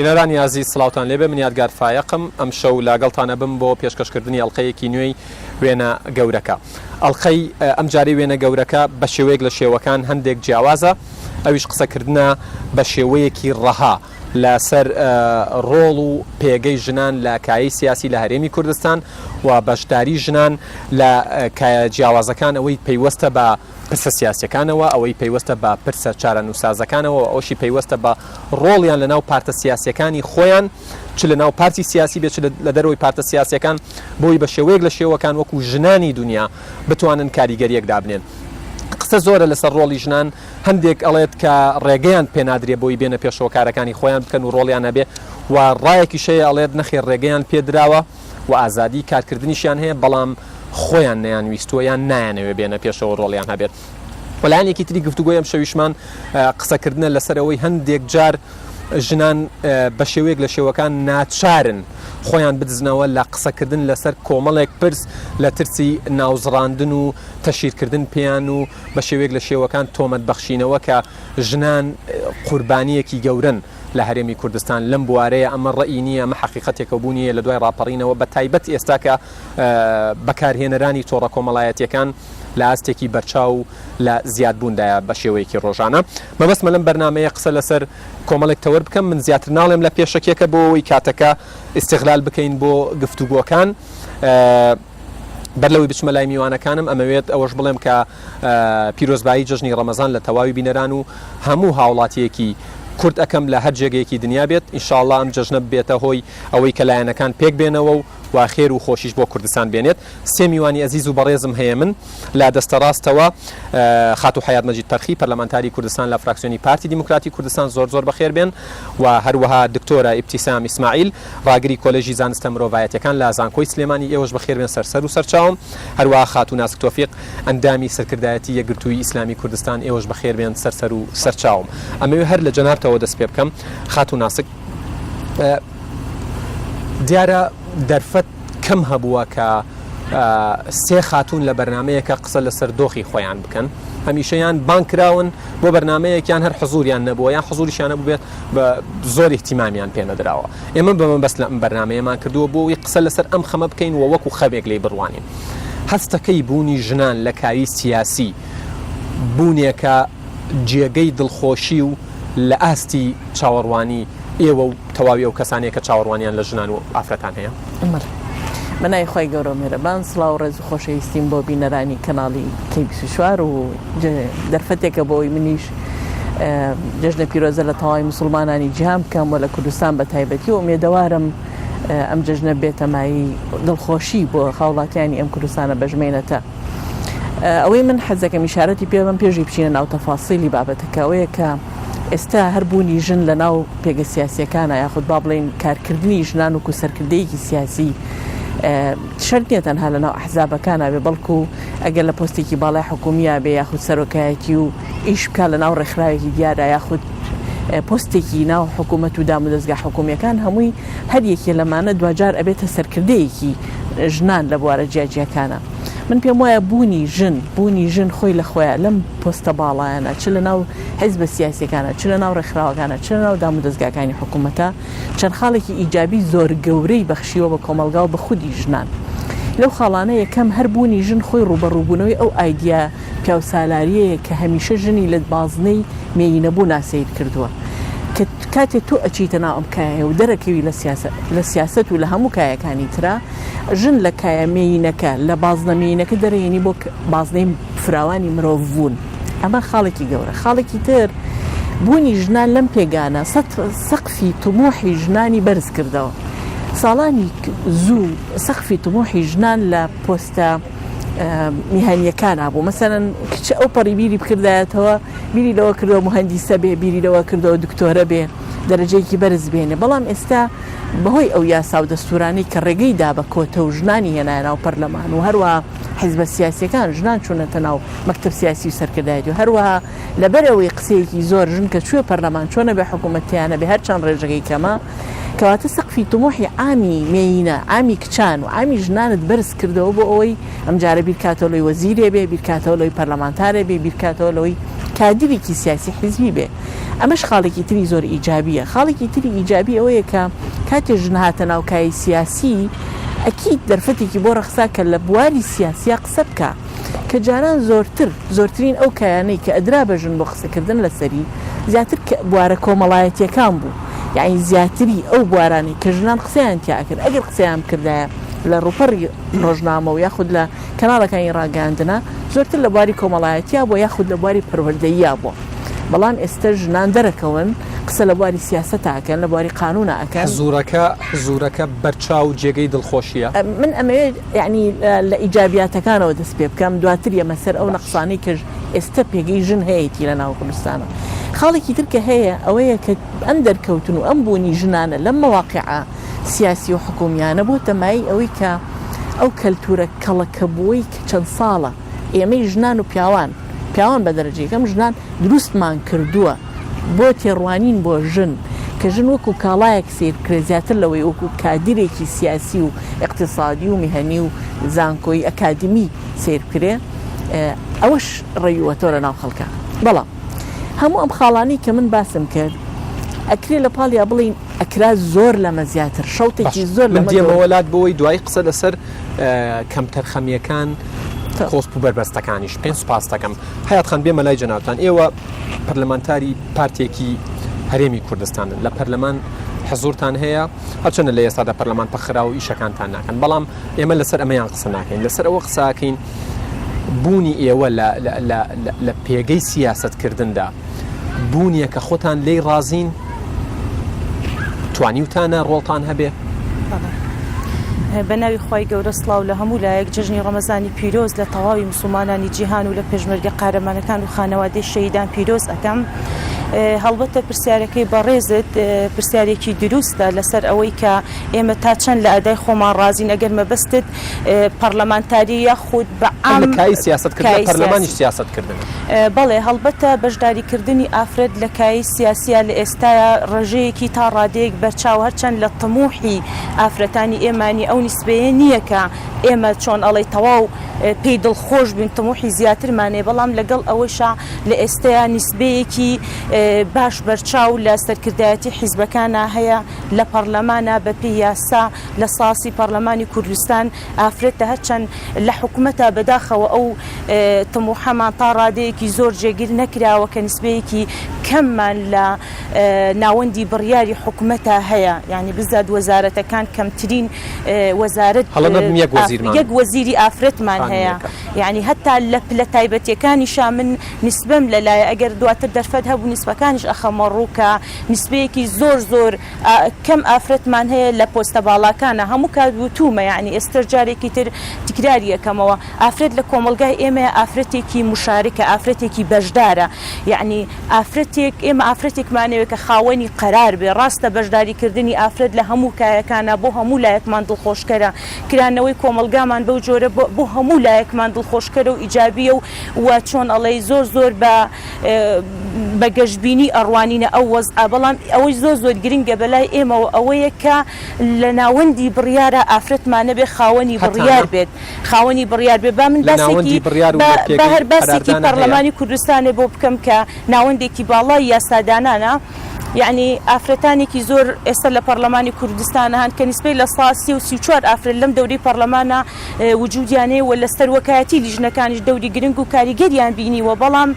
بینەرانی ئازیز سڵاوتان لێبێ من یادگار فایەقم ئەمشەو لاگەڵتان ئەبم بۆ پێشکەشکردنی ئەڵقەیەکی نوێی وێنە گەورەکە ئەڵقەی ئەمجارەی وێنە گەورەکە بە شێوەیەک لە شێوەکان هەندێک جیاوازە ئەویش قسەکردنە بە شێوەیەکی ڕەها لەسەر ڕۆڵ و پێگەی ژنان لە کایەی سیاسی لە هەرێمی کوردستان و بەشداری ژنان لە کایە جیاوازەکان ئەوەی پەیوەستە بە پرسە سیاسیەکانەوە، ئەوەی پەیوەستە بە پرسە چارەنووسسازەکانەوە و ئەوەشی پەیوەستە بە ڕۆڵیان لە ناو پارتە سیاسیەکانی خۆیان چ لە ناو پارتی سیاسی بێت چ لە دەرەوەی پارتە سیاسیەکان بۆی بە شێوەیەک لە شێوەکان وەکو ژنانی دونیا بتوانن کاریگەریەک دابنێن. قسە زۆرە لەسەر ڕۆڵی ژنان، هەندێک ئەڵێت کە ڕێگەیان پێنادرێ بۆی بێنە پێشەوە کارەکانی خۆیان بکەن و ڕۆڵیان هەبێ و ڕایەکیش هەیە ئەڵێت نەخێر ڕێگەیان پێدراوە و ئازادی کارکردنیشیان هەیە بەڵام خۆیان نەیانویستووە یان نایانەوێ بێنە پێشەوە ڕۆڵیان هەبێت. و لایەنێکی تری گفتوگۆی ئەمشەویشمان قسەکردنە لەسەر ئەوەی هەندێک جار ژنان بە شێوەیەک لە شێوەکان ناچارن خۆیان بدزنەوە لە قسەکردن لەسەر کۆمەڵێک پرس لە ترسی ناوزڕاندن و تەشیرکردن پێیان و بە شێوەیەک لە شێوەکان تۆمەت بەخشینەوە کە ژنان قوربانییەکی گەورەن لە هەرێمی کوردستان لەم بوارەیە ئەمە ڕەئی نییە ئەمە حەقیقەتێکە و بوونی هەیە لە دوای ڕاپەڕینەوە بە تایبەت ئێستا کە بەکارهێنەرانی تۆڕە کۆمەڵایەتییەکان لە ئاستێکی بەرچاو و لە زیادبووندایە بە شێوەیەکی ڕۆژانە. مەبەستمە لەم بەرنامەیە قسە لەسەر کۆمەڵێک تەوەر بکەم، من زیاتر ناڵێم لە پێشەکیەکە بۆ ئەوەی کاتەکە ئیستغلال بکەین بۆ گفتوگۆکان. بەر لەوەی بچمە لای میوانەکانم ئەمەوێت ئەوەش بڵێم کە پیرۆزبایی جەژنی ڕەمەزان لە تەواوی بینەران و هەموو هاوڵاتیەکی کورد ئەکەم لە هەر جێگەیەکی دنیا بێت ئینشاڵڵا ئەم جەژنە ببێتە هۆی ئەوەی کە لایەنەکان پێک بێنەوە و و خێر و خۆشیش بۆ کوردستان بێنێت. سێ میوانی ئەزیز و بەڕێزم هەیە من لە دەستە ڕاستەوە خاتوو حەیات مەجید پەرخی پەرلەمانتاری کوردستان لە فراکسیۆنی پارتی دیموکراتی کوردستان زۆر زۆر بەخێر بێن و هەروەها دکتۆرە ئیبتیسام ئیسماعیل ڕاگری کۆلێژی زانستە مرۆڤایەتیەکان لە زانکۆی سلێمانی ئێوەش بەخێر بێن سەر سەر و سەرچاوم هەروەها خاتوو ناسک تۆفیق ئەندامی سەرکردایەتی یەکگرتووی ئیسلامی کوردستان ئێوەش بەخێر بێن سەر سەر و سەرچاوم ئەمەوێ هەر لە جەنابتەوە دەست پێ بکەم خاتوو ناسک دیارە دەرفەت کەم هەبووە کە سێ خاتوون لە بەرنمەیەکە قسە لەسەر دۆخی خۆیان بکەن هەمیشە یان بانگ کراون بۆ بەرنمەیەکیان هەر حزوریان نەبووە یان حزوریشیان نەبووبێت بە زۆر اهتیمامیان پێ نەدراوە ئێمە بە مەبەست لە ئەم بەرنمەیەمان کردووە بۆ ئەوەی قسە لەسەر ئەم خەمە بکەین و وەکو خەمێک لێی بڕوانین هەستەکەی بوونی ژنان لە کاری سیاسی بوونێکە جێگەی دڵخۆشی و لە ئاستی چاوەڕوانی ئێوە و تەواوی ئەو کەسانەیە کە چاوەڕوانیان لە ژنان و ئافرەتان هەیە؟ بەڵێ. بە ناوی خوای گەورە و میهرەبان سڵاو و ڕێز و خۆشەویستیم بۆ بینەرانی کەناڵی کەی 24 و دەرفەتێکە بۆ ئەوەی منیش جەژنە پیرۆزە لە تەواوی موسڵمانانی جیهان بکەم و لە کوردستان بە تایبەتی و ئومێدەوارم ئەم جەژنە بێتە مایەی دڵخۆشی بۆ هاوڵاتیانی ئەم کوردستانە بەژمێنەتە. ئەوەی من حەزەکەم ئیشارەتی پێ بەم پێشی بچینە ناو تەفاسیلی بابەتەکە ئەوەیە کە ئێستا هەر بوونی ژن لە ناو پێگە سیاسیەکانە یاخود با بڵێین کارکردنی ژنان وەکو سەرکردەیەکی سیاسی شەرت نییە تەنها لە ناو ئەحزابەکانا بێ بەڵکو ئەگەر لە پۆستێکی باڵای حکومییا بێ یاخود سەرۆکایەتی و ئیش بکا لە ناو ڕێکخراوێکی دیارە یاخود پۆستێکی ناو حکوومەت و دامودەزگا حکومییەکان هەمووی هەر یەکێ لەمانە دواجار ئەبێتە سەرکردەیەکی ژنان لە بوارە جیاجیاکانە. من پێم وایە بوونی ژن، بوونی ژن خۆی لە خۆیا لەم پۆستە باڵایانە چ لە ناو حیزبە سیاسیەکانە، چ لە ناو ڕێکخراوەکانە، چ لە ناو دامودەزگاکانی حکوومەتە چەند خاڵێکی ئیجابی زۆر گەورەی بەخشیوە بە کۆمەڵگا و بە خودی ژنان. لەو خاڵانە یەکەم هەر بوونی ژن خۆی ڕووبەڕووبوونەوەی ئەو ئایدیا پیاوسالاریەیە کە هەمیشە ژنی لە بازنەی مێینەبوونا سەیر کردووە کە کاتێ تۆ ئەچیتە ناو ئەم کایەیە و دەرەکەوی لە سیاسەت لە سیاسەت و لە هەموو کایەکانی ترا ژن لە کایە مێینەکە لە بازنە مێینەکە دەرەهێنی بۆ بازنەی فراوانی مرۆڤ بوون ئەمە خاڵێکی گەورە خاڵێکی تر بوونی ژنان لەم پێگانە سەقفی تموحی ژنانی بەرز کردەوە ساڵانی زوو سەقفی تموحی ژنان لە پۆستە میهەنیەکانا بوو مەسەلەن کچ ئەو پەڕی بیری بکردایەتەوە بیری لەوە کردەوە مهندیسە بێ بیری لەوە کردەوە دکتۆرە بێ دەرەجەیەکی بەرز بێنێ بەڵام ئێستا بەهۆی ئەو یاسا و دەستورانەی کە ڕێگەی دا بە کۆتە و ژنانی هێنایە ناو پەرلەمان و هەروەها حیزبە سیاسیەکان ژنان چوونەتە ناو مەکتەب سیاسی و سەرکردایەتی و هەروەها لەبەرئەوەی قسەیەکی زۆر ژن کە چووە پەرلەمان چۆنە بێ حکوومەت تیانە بێ هەرچەند ڕێژەکەی کەمە. کەواتە سەقفی تموحی عامی مێینە، عامی کچان و عامی ژنانت بەرز کردەوە بۆ ئەوەی ئەمجارە بیرکاتەوە لەوەی وەزیرێ بێ، بیرکاتەوە لەوەی پەرلەمانتارێ بێ، بیرکاتەوە لەوەی کادیرێکی سیاسی حیزبی بێ. ئەمەش خاڵێکی تری زۆر ئیجابییە. خاڵێکی تری ئیجابی ئەوەیە کە کاتێ ژن هاتە ناو کایەی سیاسی، ئەکید دەرفەتێکی بۆ ڕەخسا کە لە بواری سیاسیا قسە بکا. کە جاران زۆرتر زۆرترین ئەو کایانەی کە ئەدرا بە ژن بۆ قسەکردن لەسەری زیاتر کە بوارە کۆمەڵایەتیەکان بوو یانی زیاتری ئەو بوارانەی کە ژنان قسەیان تیا ئەکرد ئەگەر قسەیان بکردایە لە ڕووپەڕی ڕۆژنامە و یاخود لە کەناڵەکانی ڕاگەیاندنا زۆرتر لە بواری کۆمەڵایەتیا بووە یاخود لە بواری پەروەردەییا بووە بەڵام ئێستە ژنان دەرەکەون قسە لە بواری سیاسەتا ئەکەن لە بواری قانونا ئەکەن. حزوورەکە حزوورەکە بەرچاو جێگەی دڵخۆشییە. من ئەمەوێت یەعنی لە ئیجابیاتەکانەوە دەست پێ بکەم دواتر یەمە سەر ئەو نەقسانەی کە ئێستە پێگەی ژن هەیەتی لە ناو کوردستانە. خاڵێکی تر کە هەیە ئەوەیە کە ئەم دەرکەوتن و ئەم بوونی ژنانە لەم مەواقیعە سیاسی و حکوومیانە بۆتە مایەی ئەوەی کە ئەو کەلتوورە کەڵەکەبووەی کە چەند ساڵە ئێمەی ژنان و پیاوان، پیاوان بە دەرەجە یەکەم ژنان دروستمان کردووە بۆ تێڕوانین بۆ ژن کە ژن وەکو کاڵایەک سەیر بکرێت زیاتر لەوەی وەکو کادیرێکی سیاسی و ئیقتیسادی و میهەنی و زانکۆیی ئەکادیمی سەیر بکرێ ئەوەش ڕەویوەتەوە لە ناو خەڵکا بەڵام هەموو ئەم خاڵانەی کە من باسم کرد ئەکرێ لە پاڵیا بڵێین ئەکرا زۆر لەمە زیاتر شەوتێکی زۆر من دێمەوە لات بۆی دوای قسە لەسەر کەمتەرخەمیەکان کۆسپ و بەربەستەکانیش بکەین سوپاس دەکەم حەیات خان بێمە لای جەنابتان ئێوە پەرلەمانتاری پارتێکی هەرێمی کوردستانن لە پەرلەمان حزورتان هەیە هەرچەندە لە ئێستادا پەرلەمان پەخرا و ئیشەکانتان ناکەن بەڵام ئێمە لەسەر ئەمەیان قسە ناکەین لەسەر ئەوە قساکەین بوونی ئێوە لە پێگەی سیاستکردندا بوونیە کە خۆتان لێی ڕازین؟ توانیوتانە ڕۆڵتان هەبێ؟ بە ناوی خوای گەورە سڵاو لە هەموو لایەک جەژنی ڕەمەزانی پیرۆز لە تەواوی مسوڵمانانی جیهان و لە پێشمەرگە قارەمانەکان و خانەوادەی شەهیدان پیرۆز ئەکەم. هەڵبەتە پرسیارەکەی بەڕێزت پرسیارێکی دروستە لەسەر ئەوەی کە ئێمە تا چەند لە ئەدای خۆمان ڕازین ئەگەر مەبەستت پەڕلەمانتاری یاخود بە عام لە کایەی سیاسەت کردنە پەرلەمانیش سیاسەت کردنە. بەڵێ هەڵبەتە بەشداریکردنی ئافرەت لە کایەی سیاسیا لە ئێستایا ڕێژەیەکی تا ڕادەیەک بەرچاوە هەرچەند لە تموحی ئافرەتانی ئێمانی ئەو نیسبەیە نییە کە ئێمە چۆن ئەڵێی تەواو پێی دڵخۆش بین تموحی زیاترمان هەیە بەڵام لەگەڵ ئەوەیشا لە ئێستەیا نیسبەیەکی باش بەرچاو لە سەرکردایەتی حیزبەکانا هەیە لە پەڕلەمانا بەپێی یاسا لە ساسی پەڕلەمانی کوردستان ئافرەتە هەرچەند لە حکومەتا بەداخەوە ئەو تموحەمان تا ڕادەیەکی زۆر جێگیر نەکراوە کە نیسبەیەکی کەممان لە ناوەندی بڕیاری حکومەتا هەیە یانی بزات وەزارەتەکان کەمترین وەزارەت هەڵە نەبم یەک وەزیرمان یەک وەزیری ئافرەتمان هەیە یانی هەتا لە پلە تایبەتیەکانیشا من نیسبەم لەلایە ئەگەر دواتر دەرفەت هەبوو نیسبەکانیش ئەخەمە ڕوو کە نیسبەیەکی زۆر زۆر کەم ئافرەتمان هەیە لە پۆستە باڵاکانا هەموو کات وتومە یەعنی ئێستەش جارێکی تر تکراری ئەکەمەوە ئافرەت لە کۆمەڵگای ئێمەیا ئافرەتێکی مشارکە ئافرەتێکی بەشدارە یەعنی ئافرەتێک ئێمە ئافرەتێکمان ئەوێ کە خاوەنی قەرار بێ ڕاستە بەشداری کردنی ئافرەت لە هەموو کایەکانا بۆ هەموو لایەکمان دڵخۆشکەرە کرانەوەی کۆمەڵگامان بەو جۆرە بۆ هەموو لایەکمان دڵخۆشکەرە و ئیجابیە و وە چۆن ئەڵێی زۆر زۆر بە بە گەشبینی ئەڕوانینە ئەو وەزعە، بەڵام ئەوەی زۆر زۆر گرنگە بەلای ئێمەوە ئەوەیە کە لە ناوەندی بڕیارا ئافرەتمان نەبێ خاوەنی بڕیار بێت، خاوەنی بڕیار بێت. با من باسێکی با هەر باسێکی پەڕلەمانی کوردستانێ بۆ بکەم کە ناوەندێکی باڵای یاسادانانە، یەعنی ئافرەتانێکی زۆر ئێستا لە پەڕلەمانی کوردستان هەن کە نیسبەی 33% و ئافرەت لەم دەورەی پەڕلەمانە وجودیان هەیە و لە سەروەکایەتی لیژنەکانیش دەوری گرنگ و کاریگەریان بینیوە، بەڵام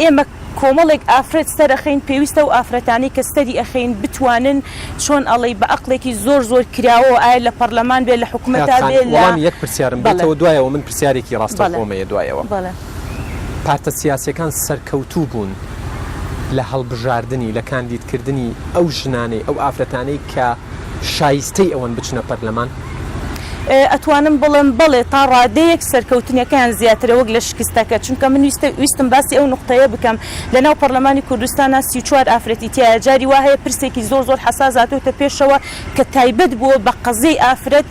ئێمە کۆمەڵێک ئافرەت سەرەخەین پێویستە ئەو ئافرەتانەی کە سەری ئەخەین بتوانن چۆن ئەڵێی بە ئەقڵێکی زۆر زۆر کراوەوە ئایا لە پەڕلەمان بێ لە حکومەتا حەیات خان بێ لە وەڵامی یەک پرسیارم بەڵێ بەیتەوە دوایەوە من پرسیارێکی بەڵێ ڕاستەوخۆم هەیە دوایەوە بەڵێ. پارتە سیاسیەکان سەرکەوتوو بوون لە هەڵبژاردنی لە کاندیدکردنی ئەو ژنانەی ئەو ئافرەتانەی کە شایستەی ئەوەن بچنە پەرلەمان؟ ئەتوانم بڵێم بەڵێ تا ڕادەیەک سەرکەوتنەکەیان زیاترە وەک لە شکستەکە، چونکە من ویستم باسی ئەو نوقتەیە بکەم لەناو پەرلەمانی کوردستانا 34 ئافرەتی تیایە، جاری وا هەیە پرسێکی زۆر زۆر حەساس هاتۆتە پێشەوە کە تایبەت بووە بە قەزیەی ئافرەت،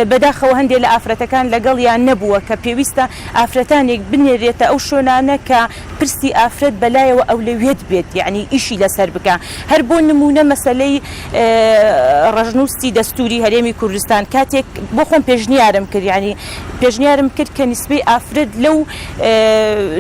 بەداخەوە هەندێ لە ئافرەتەکان لەگەڵیا نەبووە کە پێویستە ئافرەتانێک بنێرێتە ئەو شوێنانە کە پرسی ئافرەت بەلایەوە ئەولەویەت بێت یەعنی ئیشی لەسەر بکا هەر بۆ نموونە مەسەلەی ڕەشنووسی دەستووری هەرێمی کوردستان کاتێک بۆ خۆم پێشنیارم کرد یەعنی پێشنیارم کرد کە نیسبەی ئافرەت لەو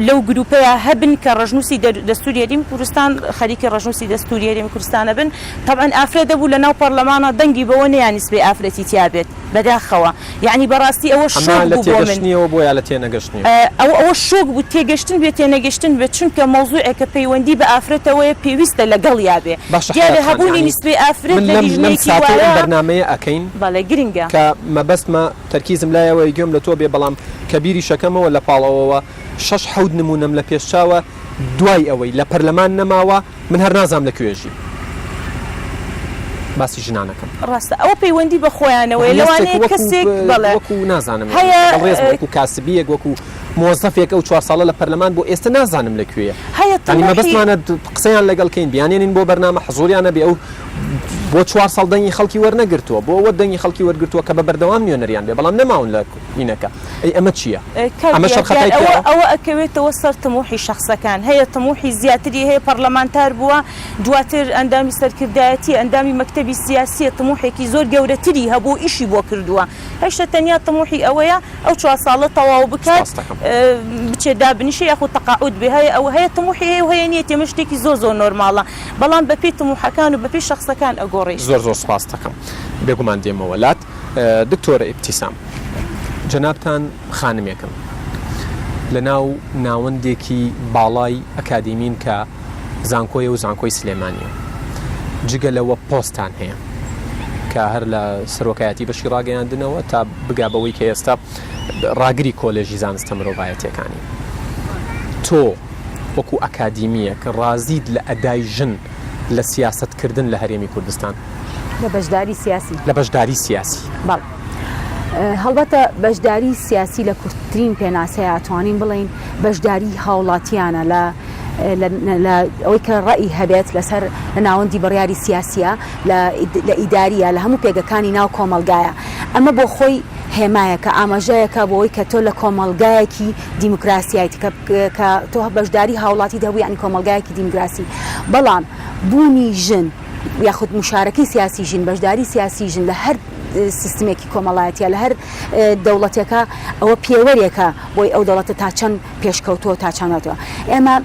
لەو گروپەیا هەبن کە ڕەشنووسی دەستووری هەرێمی کوردستان خەریکی ڕەشنووسی دەستووری هەرێمی کوردستانە بن تەبعەن ئافرەت دەبوو لەناو پەڕلەمانا دەنگی بەوە نەیا نیسبەی ئافرەتی تیا بێت بەداخەوە یەعنی بەڕاستی ئەوە ئەمە شۆک لە بوو بۆ من. تێگەشتنیەوە بووە یا لە تێنەگەشتنیەوە؟ ئەوە ئەوە شۆک بوو تێگەشتن بێ تێنەگەشتن بێت چونکە مەوزوعێکە پەیوەندی بە ئافرەتەوەیە پێویستە لەگەڵیا بێ باشە دیارە حەیات خان هەبوونی یانی نیسبەی ئافرەت من لە لەم لەم لیژنەیەکی ساتەی ئەم وایە بەرنامەیە ئەکەین بەڵێ گرنگە. کە مەبەستمە تەرکیزم لای ئەوەیە گوێم لە تۆ بێ بەڵام کە بیریشەکەمەوە لە پاڵ ئەوەوە شەش حەوت نموونەم لە پێش چاوە دوای ئەوەی لە پەرلەمان نەماوە من هەر نازانم لە کوێ ژیم باسی ژنان ئەکەم. ڕاستە ئەوە پەیوەندی بە خۆیانەوەیە یانی هەستێک لەوانەیە وەکو کەسێک بەڵێ وەکو نازانم یانی هەیە لەگەڵ ڕێزم وەکو کاسبیەک وەکو مۆزەفێک ئەو چوار ساڵە لە پەرلەمان بوو ئێستا نازانم لە کوێیە هەیە یانی تموحی مەبەستمانە قسەیان لەگەڵ کەین بیانێنین بۆ بەرنامە حزوریان هەبێ ئەو بۆ چوار ساڵ دەنگی خەڵکی وەرنەگرتووە بۆ ئەوە دەنگی خەڵکی وەرگرتووە کە بە بەردەوام نوێنەریان بێ بەڵام نەماون لە هینەکە ئەی ئەمە چییە؟ کاک ئەمە شەر دیار خەتای ئەوە پیاوە؟ ئەوە ئەکەوێتەوە سەر تموحی شەخسەکان هەیە تموحی زیاتری هەیە پەڕلەمانتار بووە دواتر ئەندامی سەرکردایەتیە ئەندامی مەکتەبی سیاسیە تموحێکی زۆر گەورەتری هەبوو ئیشی بۆ کردووە هەیشە تەنیا تموحی ئەوەیە ئەو چوار ساڵە تەواو بکات سپاست دەکەم. بچێت دابنیشێ یاخود تەقاعود بێ هەیە ئەوە هەیە تموحی هەیە و هەیە نیەتی ئەمە شتێکی زۆر زۆر نۆرماڵە بەڵام بەپێی تموحەکان و بەپێی شەخسەکان ئەگۆڕێ زۆر زۆر شتەکان. سپاست دەکەم بێگومان دێمەوە لات. دکتۆرە ئیبتیسام جەنابتان خانمێکن لە ناو ناوەندێکی باڵای ئەکادیمین کە زانکۆیە و زانکۆی سلێمانیە جگە لەوە پۆستان هەیە کە هەر لە سەرۆکایەتی بەشی ڕاگەیاندنەوە تا بگا بەوەی کە ئێستا ڕاگری کۆلێژی زانستە مرۆڤایەتیەکانی تۆ وەکو ئەکادیمیەک ڕازیت لە ئەدای ژن لە سیاسەتکردن لە هەرێمی کوردستان؟ لە بەشداری سیاسی. لە بەشداری سیاسی. بەڵێ. هەڵبەتە بەشداری سیاسی لە کورتترین پێناسەیا توانین بڵێین بەشداری هاوڵاتیانە لە لە ئەوەی کە ڕەئی هەبێت لەسەر لە ناوەندی بڕیاری سیاسیە لە ئیداریە لە هەموو پێگەکانی ناو کۆمەڵگایە ئەمە بۆ خۆی هێمایەکە ئاماژەیەکە بۆ ئەوەی کە تۆ لە کۆمەڵگایەکی دیموکراسیایت کە تۆ بەشداری هاوڵاتی دەبوو یانی کۆمەڵگایەکی دیموکراسی بەڵام بوونی ژن یاخود موشارەکەی سیاسی ژن، بەشداری سیاسی ژن لە هەر سیستمێکی کۆمەڵایەتیە لە هەر دەوڵەتێکە ئەوە پێوەرێکە بۆی ئەو دەوڵەتە تا چەند پێشکەوتووە تا چەند هاتووە. ئێمە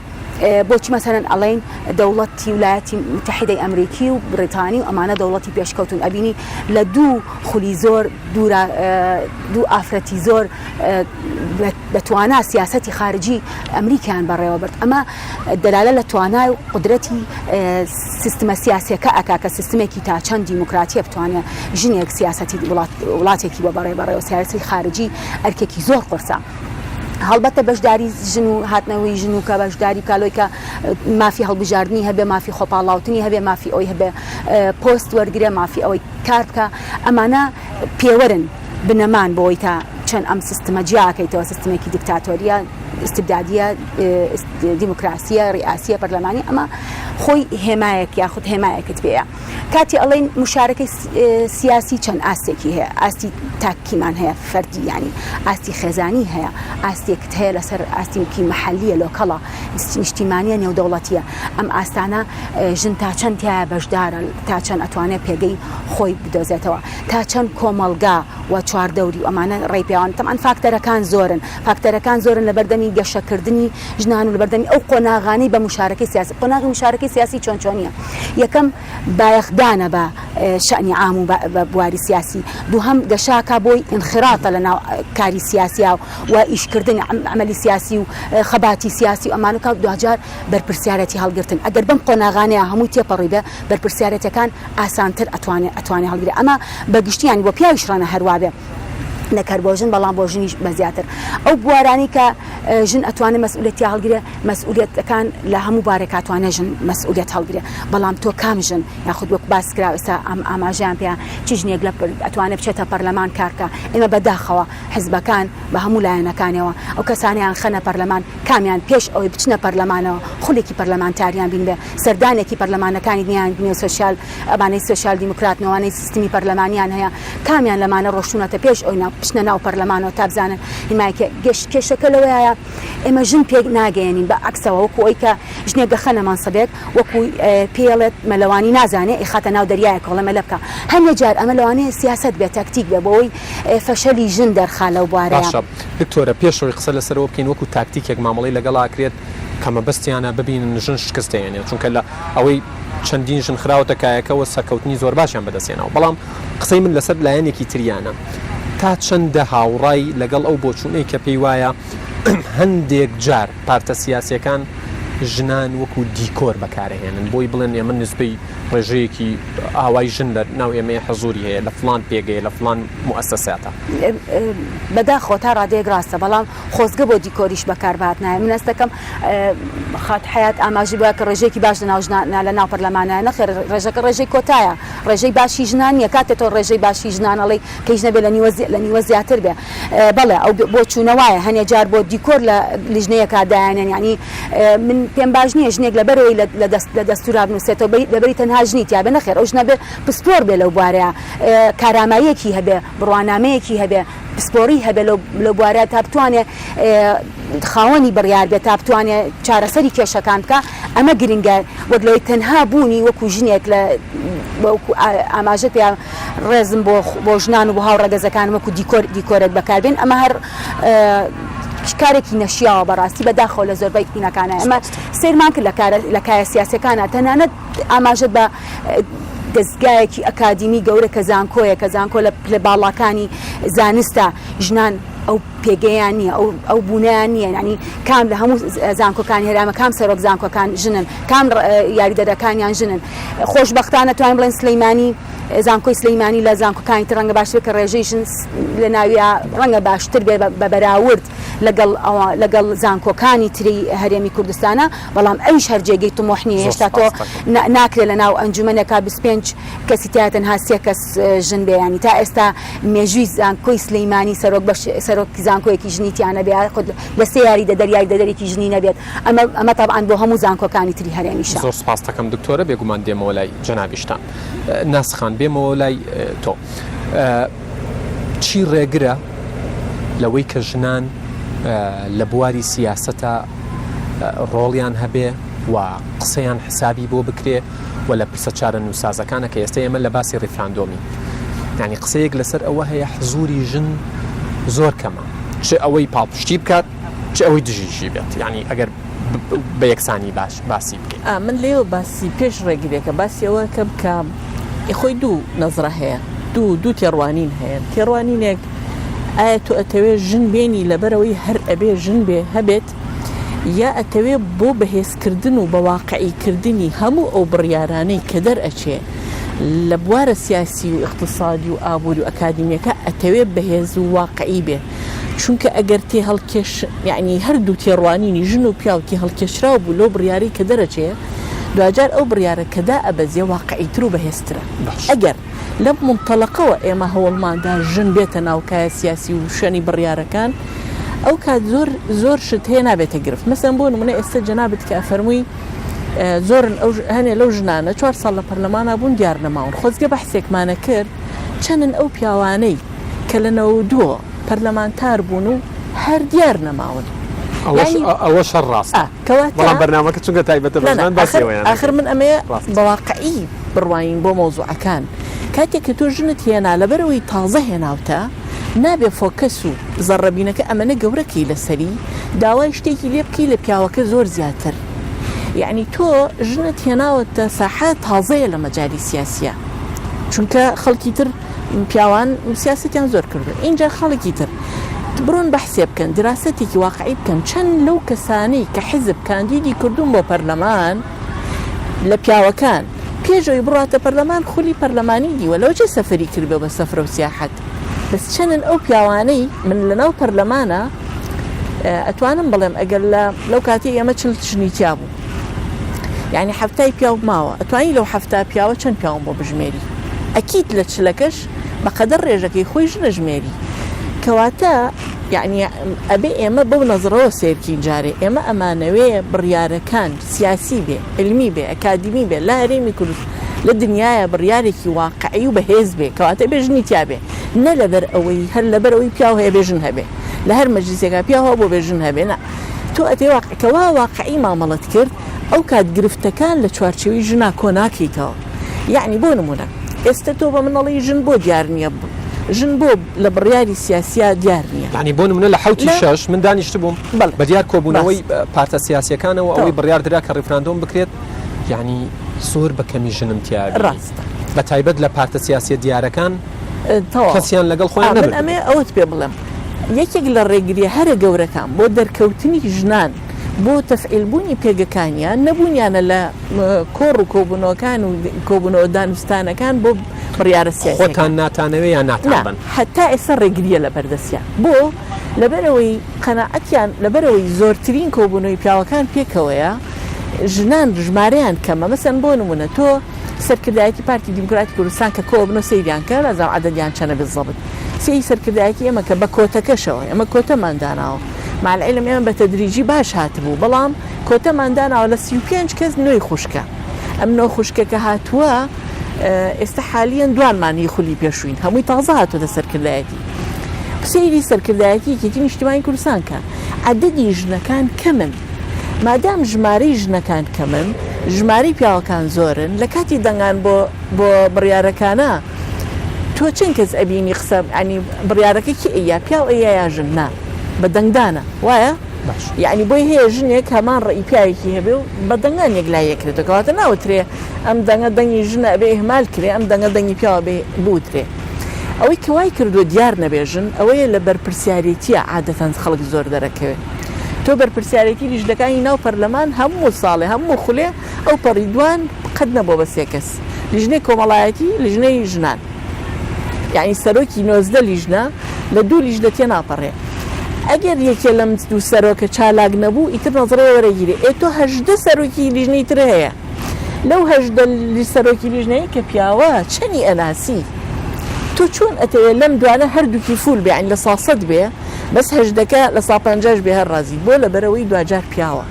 بۆچی مەسەلەن ئەڵێین دەوڵەتی ولایەتی متحیدەی ئەمریکی و بریتانی و ئەمانە دەوڵەتی پێشکەوتون ئەبینی لە دوو خولی زۆر دوورا دوو ئافرەتی زۆر بە توانا سیاسەتی خارجی ئەمریکیان بەڕێوە برد ئەمە دەلالە لە توانای و قودرەتی سیستمە سیاسیەکە ئەکا کە سیستمێکی تا چەند دیموکراتیە بتوانێ ژنێک سیاسەتی وڵاتێکی بۆ بەڕێ بەڕێوە سیاسی خارجی ئەرکێکی زۆر قورسە. هەڵبەتە بەشداری ژن و هاتنەوەی ژن و کە بەشداری کالۆی کە مافی هەڵبژاردننی هەبێ مافی خۆپاڵاوتنی هەبێ مافی ئەوی هەبێ پۆست وەرگێ مافی ئەوەی کار بکە ئەمانە پێوەرن بنەمان بۆی تا چەند ئەم سیستمە جیاکەیتەوە سیستمێکی دیکتاتۆریە ئیستبدادیە دیموکراسیە ڕیاسیە پەرلەمانی ئەمە خۆی هێمایەک یاخود هێمایەکت پێیە کاتی ئەڵێن مشارەکەی سیاسی چەند ئاستێکی هەیە ئاستی تاکیمان هەیە فەردی ینی ئاستی خێزانی هەیە ئاستێکت هەیە لەسەر ئاستێکی محلیە لۆکەڵە نیشتیمانیە نێودەوڵەتیە ئەم ئاستانە ژن تا چەند تایە بەشدارە تا چەند ئەتوانێت پێگەی خۆی بدۆزێتەوە تا چەند کۆمەڵگا و چواردەوری و ئەمانە ڕێی پێوان تەبعەن فاکتەرەکان زۆرن فاکتەرەکان زۆرن لەبەردەمی گەشەکردنی ژنان و لەبەردەمی ئەو قۆناغانەی بە مشارەکەی سیاسی قۆناغی مشارەکەی سیاسی چۆن چۆنیە یەکەم بایەخدانە بە شەئنی عام و بە بواری سیاسی دووهەم گەشاکە بۆی ئینخراطە لە ناو کاری سیاسیا و ئیشکردن عەمەلی سیاسی و خەباتی سیاسی و ئەمانە و دواجار بەرپرسیارەتی هەڵگرتن ئەگەر بەم قۆناغانەیە هەمووی تێپەڕی بێ بەرپرسیارەتەکان ئاسانتر ئەتوانێ ئەتوانێ هەڵگرێ ئەمە بە گشتی یانی بۆ پیاویش ڕەنە هەر وابێ. نەک هەر بۆ ژن بەڵام بۆ ژنیش بە زیاتر ئەو بوارانەی کە ژن ئەتوانێت مەسئولیەت تیا هەڵگرێ مەسئولیەتەکان لە هەموو بارێک ئەتوانێت ژن مەسئولیەت هەڵگرێ بەڵام تۆ کام ژن یاخود وەک باس کرا ئێستا ئەم ئاماژەیان پێ چ ژنێک لە ئەتوانێت بچێتە پەرلەمان کارکە ئێمە بەداخەوە حزبەکان بە هەموو لایەنەکانیەوە ئەو کەسانیان خەنە پەرلەمان کامیان پێش ئەوەی بچنە پەرلەمانەوە خولێکی پەرلەمانتاریان بینبێ سەردانێکی پەرلەمانەکانی نیان بینێ سۆسیال ئەمانەی سۆسیال دیموکراتن ئەوانەی سیستمی پەرلەمانیان هەیە کامیان لەمانە ڕۆشتونەتە پێش ئەوی ناو بچنە ناو پەرلەمانەوە تا بزانن هیمایکە گەشت کێشەکە لەوەیە ئێمە ژن پێک ناگەیەنین بە عەکسەوە وەکو ئەوی کە ژنێک دەخەنە مەنسەبێک وەکو پێڵێت مەلەوانی نازانێ ئیخاتە ناو دەریایەک هەڵێ مەلە بکە هەندێک جار ئەمە لەوانەیە سیاسەت بێت تاکتیک بێ بۆ ئەوەی فەشەلی ژن دەرخا لەو بوارەیە. باشە دکتۆرە پێش ئەوەی قسە لەسەرەوە بکەین وەکو تاکتیکێک مامەڵەی لەگەڵ ئەکرێت کە مەبەستیانە ببینن ژن شکست دەهێنێت چونکە لە ئەوەی چەندین ژن خراوەتە کایەکەوە سەرکەوتنی زۆر باشیان بەدەست هێناوە بەڵام قسەی من لەسەر لایەنێکی تریانە تا چەندە هاوڕای لەگەڵ ئەو بۆچوونەی کە پێی وایە هەندێک جار پارتە سیاسیەکان ژنان وەکو دیکۆر بەکارەهێنن بۆی بڵێن ئێمە نسبەی ڕێژەیەکی ئاوای ژن لە ناو ئێمەیە حزوری هەیە لە فڵان پێگەیە لە فڵان موئەسەساتە. بەداخەوە تا ڕادەیەک ڕاستە بەڵام خۆزگە بۆ دیکۆریش بەکار بهاتنایە من هەست دەکەم خاتوو حەیات ئاماژەی بۆیە کە ڕێژەیەکی باش لەناو ژنان لە ناو پەرلەمانایە نەخێر ڕێژەکە ڕێژەی کۆتایە ڕێژەی باشی ژنان نییە کاتێ تۆ ڕێژەی باشی ژنان ئەڵێی کە هیچ نەبێ لە نیوە لە نیوە زیاتر بێ بەڵێ ئەو بۆچوونە وایە هەنێ جار بۆ دیکۆر لە لیژنەیەکا دایانێن یانی من پێم باش نییە ژنێک لەبەرەوەی لە دەست لە دەستورا بنووسێتەوە لەبەری تەنها ژنی تیا بێ نەخێر ئەو ژنە بێ پسپۆر بێ لەو بوارەیە کاراماییەکی هەبێ بڕوانامەیەکی هەبێ پسپۆڕی هەبێ لەو بوارە تا بتوانێ خاوەنی بڕیار بێت تا بتوانێ چارەسەری کێشەکان بکا ئەمە گرنگە وەک لەوەی تەنها بوونی وەکو ژنێک لە وەکو ئاماژە پێ ڕێزم بۆ بۆ ژنان و بۆ هاوڕەگەزەکان وەکو دیکۆر دیکۆرێک بەکاربێن ئەمە هەر کارێکی نەشیاوە بەڕاستی بەداخەوە لە زۆربەی ئینەکانە ئەمە سەیرمان کرد لە کارە لە کایە سیاسەکانە تەنانەت ئاماژەت بە دەزگایەکی ئەکادیمی گەورە کە زانکۆیە، کە زانکۆ لە پلە باڵاکانی زانستە، ژنان ئەو پێگەیان نییە، ئەو ئەو بوونەیان نییە، یانی کام لە هەموو زانکۆکانی هەرێمە کام سەرۆک زانکۆکان ژنن، کام یاریدەدەرەکانیان ژنن. خۆشبەختانە توانین بڵێن سلەیمانی زانکۆی سلەیمانی لە زانکۆکانی تر ڕەنگە باشتر بێت کە ڕێژەی ژن لە ناویا ڕەنگە باشتر بێت بە بەراورد لەگەڵ ئەوە لەگەڵ زانکۆکانی تری هەرێمی کوردستانە، بەڵام ئەویش هەر جێگەی تموح نیە زۆر هێشتا تۆ سوپاست دەکەم. ناکرێ لە ناو ئەنجومەنێکا 25 کەسی تیا تەنها سێ کەس ژن بێ یانی تا ئێستا مێژووی زانکۆی سلیمانی سەرۆک بەش سەرۆکی زانکۆیەکی ژنی تیا نەبێ یاخود لە سێ یاریدەدەر یاریدەدەرێکی ژنی نەبێت ئەمە ئەمە تەبعەن بۆ هەموو زانکۆکانی تری هەرێمیشە. زۆر سوپاست دەکەم دکتۆرە بێگومان دێمەوە لای جەنابیشتان ناس خان بێمەوە لای تۆ چی ڕێگرە لەوەی کە ژنان لە بواری سیاسەتا ڕۆڵیان هەبێ و قسەیان حسابی بۆ بکرێ و لە پرسە چارەنووسسازەکانە کە ئێستا ئێمە لە باسی ڕیفراندۆمی یانی قسەیەک لەسەر ئەوە هەیە حزوری ژن زۆر کەمە چ ئەوەی پاڵپشتی بکات چ ئەوەی دژیشی بێت یانی ئەگەر بە یەکسانی باش باسی بکەین. ئا من لێوە باسی پێش ڕێگرێکە باسی ئەوە کەم کە خۆی دوو نەزرە هەیە دوو دوو تێڕوانین هەیە تێڕوانینێک ئایا تۆ ئەتەوێ ژن بێنی لەبەرئەوەی هەر ئەبێ ژن بێ هەبێت یا ئەتەوێ بۆ بەهێزکردن و بە واقعی کردنی هەموو ئەو بڕیارانەی کە دەرئەچێ لە بوارە سیاسی و ئیقتسادی و ئابووری و ئەکادیمیەکە ئەتەوێ بەهێز و واقعی بێ چونکە ئەگەر تێهەڵکێش یەعنی هەردوو تێڕوانینی ژن و پیاو تێهەڵکێشراو بوو لەو بڕیارەی کە دەرەچێ دواجار ئەو بڕیارە کە دائەبەزێ واقعیتر و بەهێزترە ئەگەر لەم مونتەلەقەوە ئێمە هەوڵماندا ژن بێتە ناو کایە سیاسی و شوێنی بڕیارەکان، ئەو کات زۆر زۆر شت هەیە نابێتە گرفت. مەسەلەن بۆ نمونە ئێستە جەنابت کە ئەفەرمووی زۆرن ئەو هەنێ لەو ژنانە چوار ساڵ لە پەرلەمانا بوون دیار نەماون. خۆزگە بەحسێکمانە کرد چەنن ئەو پیاوانەی کە لە نەوەودووەوە پەرلەمانتار بوون و هەر دیار نەماون. ئەوەش ئەوەش هەر ڕاستە. کەواتە بەڵام بەرنامەکە چونکە تایبەتە بە نا نا ژنان باسی ئاخر ئەوەیان ئاخر نەکرد. من ئەمەیە ڕاستە. بە واقعی بڕوانین بۆ مەوزوعەکان کاتێک کە تۆ ژنت هێنا لەبەرئەوەی تازە هێناوتە نابێ focus و زەڕەبینەکە ئەمەنە گەورە کەی لەسەری داوای شتێکی لێ بکەی لە پیاوەکە زۆر زیاتر یەعنی تۆ ژنت هێناوەتە ساحە تازەیە لە مەجالی سیاسیە چونکە خەڵکی تر پیاوان سیاسەتیان زۆر کردوە ئینجا خەڵکی تر بڕۆن بەحسێ بکەن دراسەتێکی واقعی بکەن چەند لەو کەسانەی کە حیزب کاندیدی کردوون بۆ پەرلەمان لە پیاوەکان پێش ئەوەی بڕاتە پەرلەمان خولی پەرلەمانی دیوە لەوە چێ سەفەری کردبێ بە سەفرە و سیاحەت. بەس چەنن ئەو پیاوانەی من لەناو پەرلەمانە ئەتوانم بڵێم ئەگەر لە لەو کاتی ئێمە چل ژنی تیا بوو یعنی حەفتای پیاو ماوە ئەتوانی لەو حەفتا پیاوە چەند پیاوم بۆ بژمێری ئەکیت لە چلەکەش بەقەدەر ڕێژەکەی خۆی ژنە ژمێری کەواتە یعنی ئەبێ ئێمە بەو نەزڕەوە سێرکین جارێ ئێمە ئەمانەوێ بڕیارەکان سیاسی بێ علمی بێ ئەکادیمی بێ لە هەرێمی کوردستان لە دنیایا بڕیارێکی واقعی و بەهێز بێ کەواتە بێ ژنی تیا بێ نە لەبەر ئەوەی هەر لەبەر ئەوەی پیاو هەیە بێ ژن هەبێ لە هەر مەجلیسێکا پیاو هەبوو بێ ژن هەبێ نا تۆ ئەتێ واقع کەوا واقعی مامەڵەت کرد ئەو کات گرفتەکان لە چوارچێوەی ژنا کۆ ناکەیتەوە یەعنی بۆ نمونە ئێستە تۆ بە من ئەڵێی ژن بۆ دیار نییە ژن بۆ لە بڕیاری سیاسیا دیار نییە. یەعنی بۆ نمونە لە حەوتی شەش من دانیشتبووم بە دیار کۆبوونەوەی پارتە سیاسیەکانەوە ئەوەی بڕیار درا کە ڕیفراندۆم بکرێت یەعنی زۆر بە کەمی ژنم تیا بینی ڕاستە. بە تایبەت لە پارتە سیاسیە دیارەکان کەسیان لەگەڵ خۆیان نەبردبوو. من ئەمەوێ ئەوەت پێ بڵێم یەکێک لە ڕێگریە هەرە گەورەکان بۆ دەرکەوتنی ژنان بۆ تەفعیل بوونی پێگەکانیان نەبوونیانە لە کۆڕ و کۆبوونەوەکان و کۆبوونەوە دانوستانەکان بۆ بڕیارە سیاسیەکان. خۆتان ناتانەوێ یان ناتانبەن؟ نا هەتا ئێستا ڕێگریە لە بەردەستیان. بۆ؟ لەبەرئەوەی قەناعەتیان لەبەرئەوەی زۆرترین کۆبوونەوەی پیاوەکان پێکەوەیە ژنان ژمارەیان کەمە مەسەن بۆ نمونە تۆ سەرکردایەتی پارتی دیموکراتی کوردستان کە کۆبنەوە سەیریان کە نازانم عەدەدیان چەنە بالضبط سەیری سەرکردایەتی ئێمە کە بە کۆتەکەشەوە ئێمە کۆتەمان داناوە مع العلم ئێمە بە تەدریجی باش هاتبوو بەڵام کۆتەمان داناوە لە 35 کەس نۆی خوشکە ئەم نۆ خوشکە کە هاتووە ئێستا حالیەن دوانمان هی خولی پێشوین هەمووی تازە هاتووەتە سەرکردایەتی سەیری سەرکردایەتی یەکێتی نیشتیمانی کوردستان کە عەدەدی ژنەکان کەمن مادام ژمارەی ژنەکان کەمن ژمارەی پیاوەکان زۆرن لە کاتی دەنگان بۆ بۆ بڕیارەکانە تۆ چەند کەس ئەبینی قسە ینی بڕیارەکە کی ئەیا پیاو ئەیا یا ژن نا بە دەنگدانە وایە یعنی بۆی هەیە ژنێک هەمان ڕێی پیاوێکی هەبێ و بە دەنگان یەک لای یەکرێتەوە کەواتە ناوترێ ئەم دەنگە دەنگی ژنە ئەبێ ئیهمال کرێ ئەم دەنگە دەنگی پیاوە بێ بوترێ ئەوەی کە وای کردووە دیار نەبێ ژن ئەوەیە لە بەرپرسیارێتیە عادەتەن خەڵک زۆر دەرەکەوێ تۆ بەرپرسیارێتی لیژنەکانی ناو پەرلەمان هەموو ساڵێ هەموو خولێ ئەو پەڕی دوان قەت نەبووە بە سێ کەس لیژنەی کۆمەڵایەتی لیژنەی ژنان یعنی سەرۆکی 19 لیژنە لە دوو لیژنە تێناپەڕێ ئەگەر یەکێ لەم دوو سەرۆکە چالاک نەبوو ئیتر نەزڕەیە وەرەگیرێ ئێ تۆ 18 سەرۆکی لیژنەی تر هەیە لەو 18 سەرۆکی لیژنەیە کە پیاوە چەنی ئەناسی تۆ چۆن ئەتەوێ لەم دوانە هەردووکی فول بێ یعنی لە ساسەد بێ بەس هەژدەکە لە سا پەنجاش بێ هەر ڕازی بۆ لەبەرئەوەی دواجار پیاوە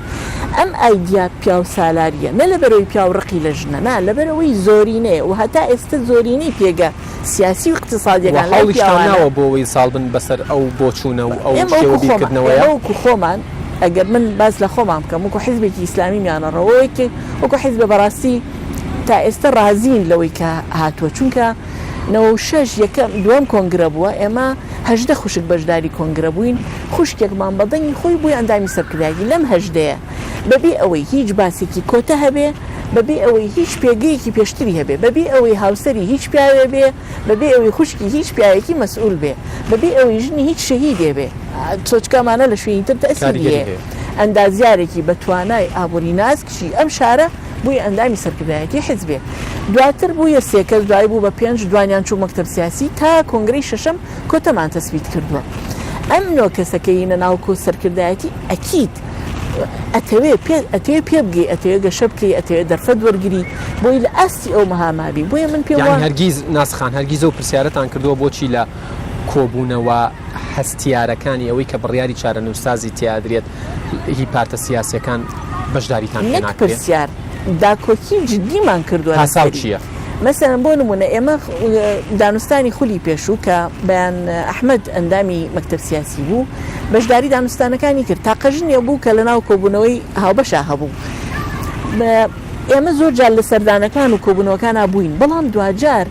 ئەم ئایدیا پیاو سالاریە نە لەبەرئەوەی پیاو ڕقی لە ژنە نا لەبەرئەوەی زۆرینەیە و هەتا ئێستە زۆرینەی پێگە سیاسی و وە ئیقتیسادیەکان لای هەوڵیشتان پیاوانە. ناوە بۆ ئەوەی زاڵ بن بەسەر ئەو بۆچوونە و ئەو ئێمە شێوە وەکو خۆمان بیرکردنەوەیە؟ ئێمە وەکو خۆمان ئەگەر من باس لە خۆمان بکەم وەکو حیزبێکی ئیسلامی میانەڕەوە وەکو حیزبە بەڕاستی تا ئێستە ڕازین لەوەی کە هاتووە چونکە 96 یەکەم دووەم کۆنگرە بووە ئێمە 18 خوشک بەشداری کۆنگرە بووین خوشکێکمان بە دەنگی خۆی بووی ئەندامی سەرکردایەتی لەم هەژدەیە بەبێ ئەوەی هیچ باسێکی کۆتە هەبێ بەبێ ئەوەی هیچ پێگەیەکی پێشتری هەبێ بەبێ ئەوەی هاوسەری هیچ پیاوێ بێ بەبێ ئەوەی خوشکی هیچ پیاوێکی مەسئول بێ بەبێ ئەوەی ژنی هیچ شەهیدێ بێ چۆچکە ئەمانە لە شوێنی تر تەئسیری کاریگەری هەیە هەیە. ئەندازیارێکی بە توانای ئابووریناس کچی ئەم شارە بوویە ئەندامی سەرکردایەتی حیزبێ دواتر بوویە سێ کەس دوایی بوو بە پێنج دوانیان چوو مەکتەب سیاسی تا کۆنگرەی شەشەم کۆتەمان تەسبیت کردووە ئەم نۆ کەسە کە یینە ناو کۆ سەرکردایەتی ئەکید ئەتەوێ پێ ئەتەوێ پێ بگەی ئەتەوێ گەشە بکەی ئەتەوێ دەرفەت وەرگری بۆی لە ئاستی ئەو مەهاما بی بۆیە من پێم یانی وا هەرگیز ناس خان هەرگیز ئەو پرسیارەتان کردووە بۆچی لە کۆبوونەوە هەستیارەکانی ئەوەی کە بڕیاری چارەنووسسازی تیا ئەدرێت هی پارتە سیاسیەکان بەشداریتان پێ نەک ناکرێ؟ پرسیار داکۆکی جدیمان کردووە پاساو لەسەری چییە؟ مەسەلەن بۆ نموونە ئێمە دانوستانی خولی پێشوو کە بەیان ئەحمەد ئەندامی مەکتەب سیاسی بوو بەشداری دانوستانەکانی کرد تاقە ژنێ بوو کە لەناو کۆبوونەوەی هاوبەشا هەبوو ئێمە زۆر جار لە سەردانەکان و کۆبوونەوەکانا بووین بەڵام دواجار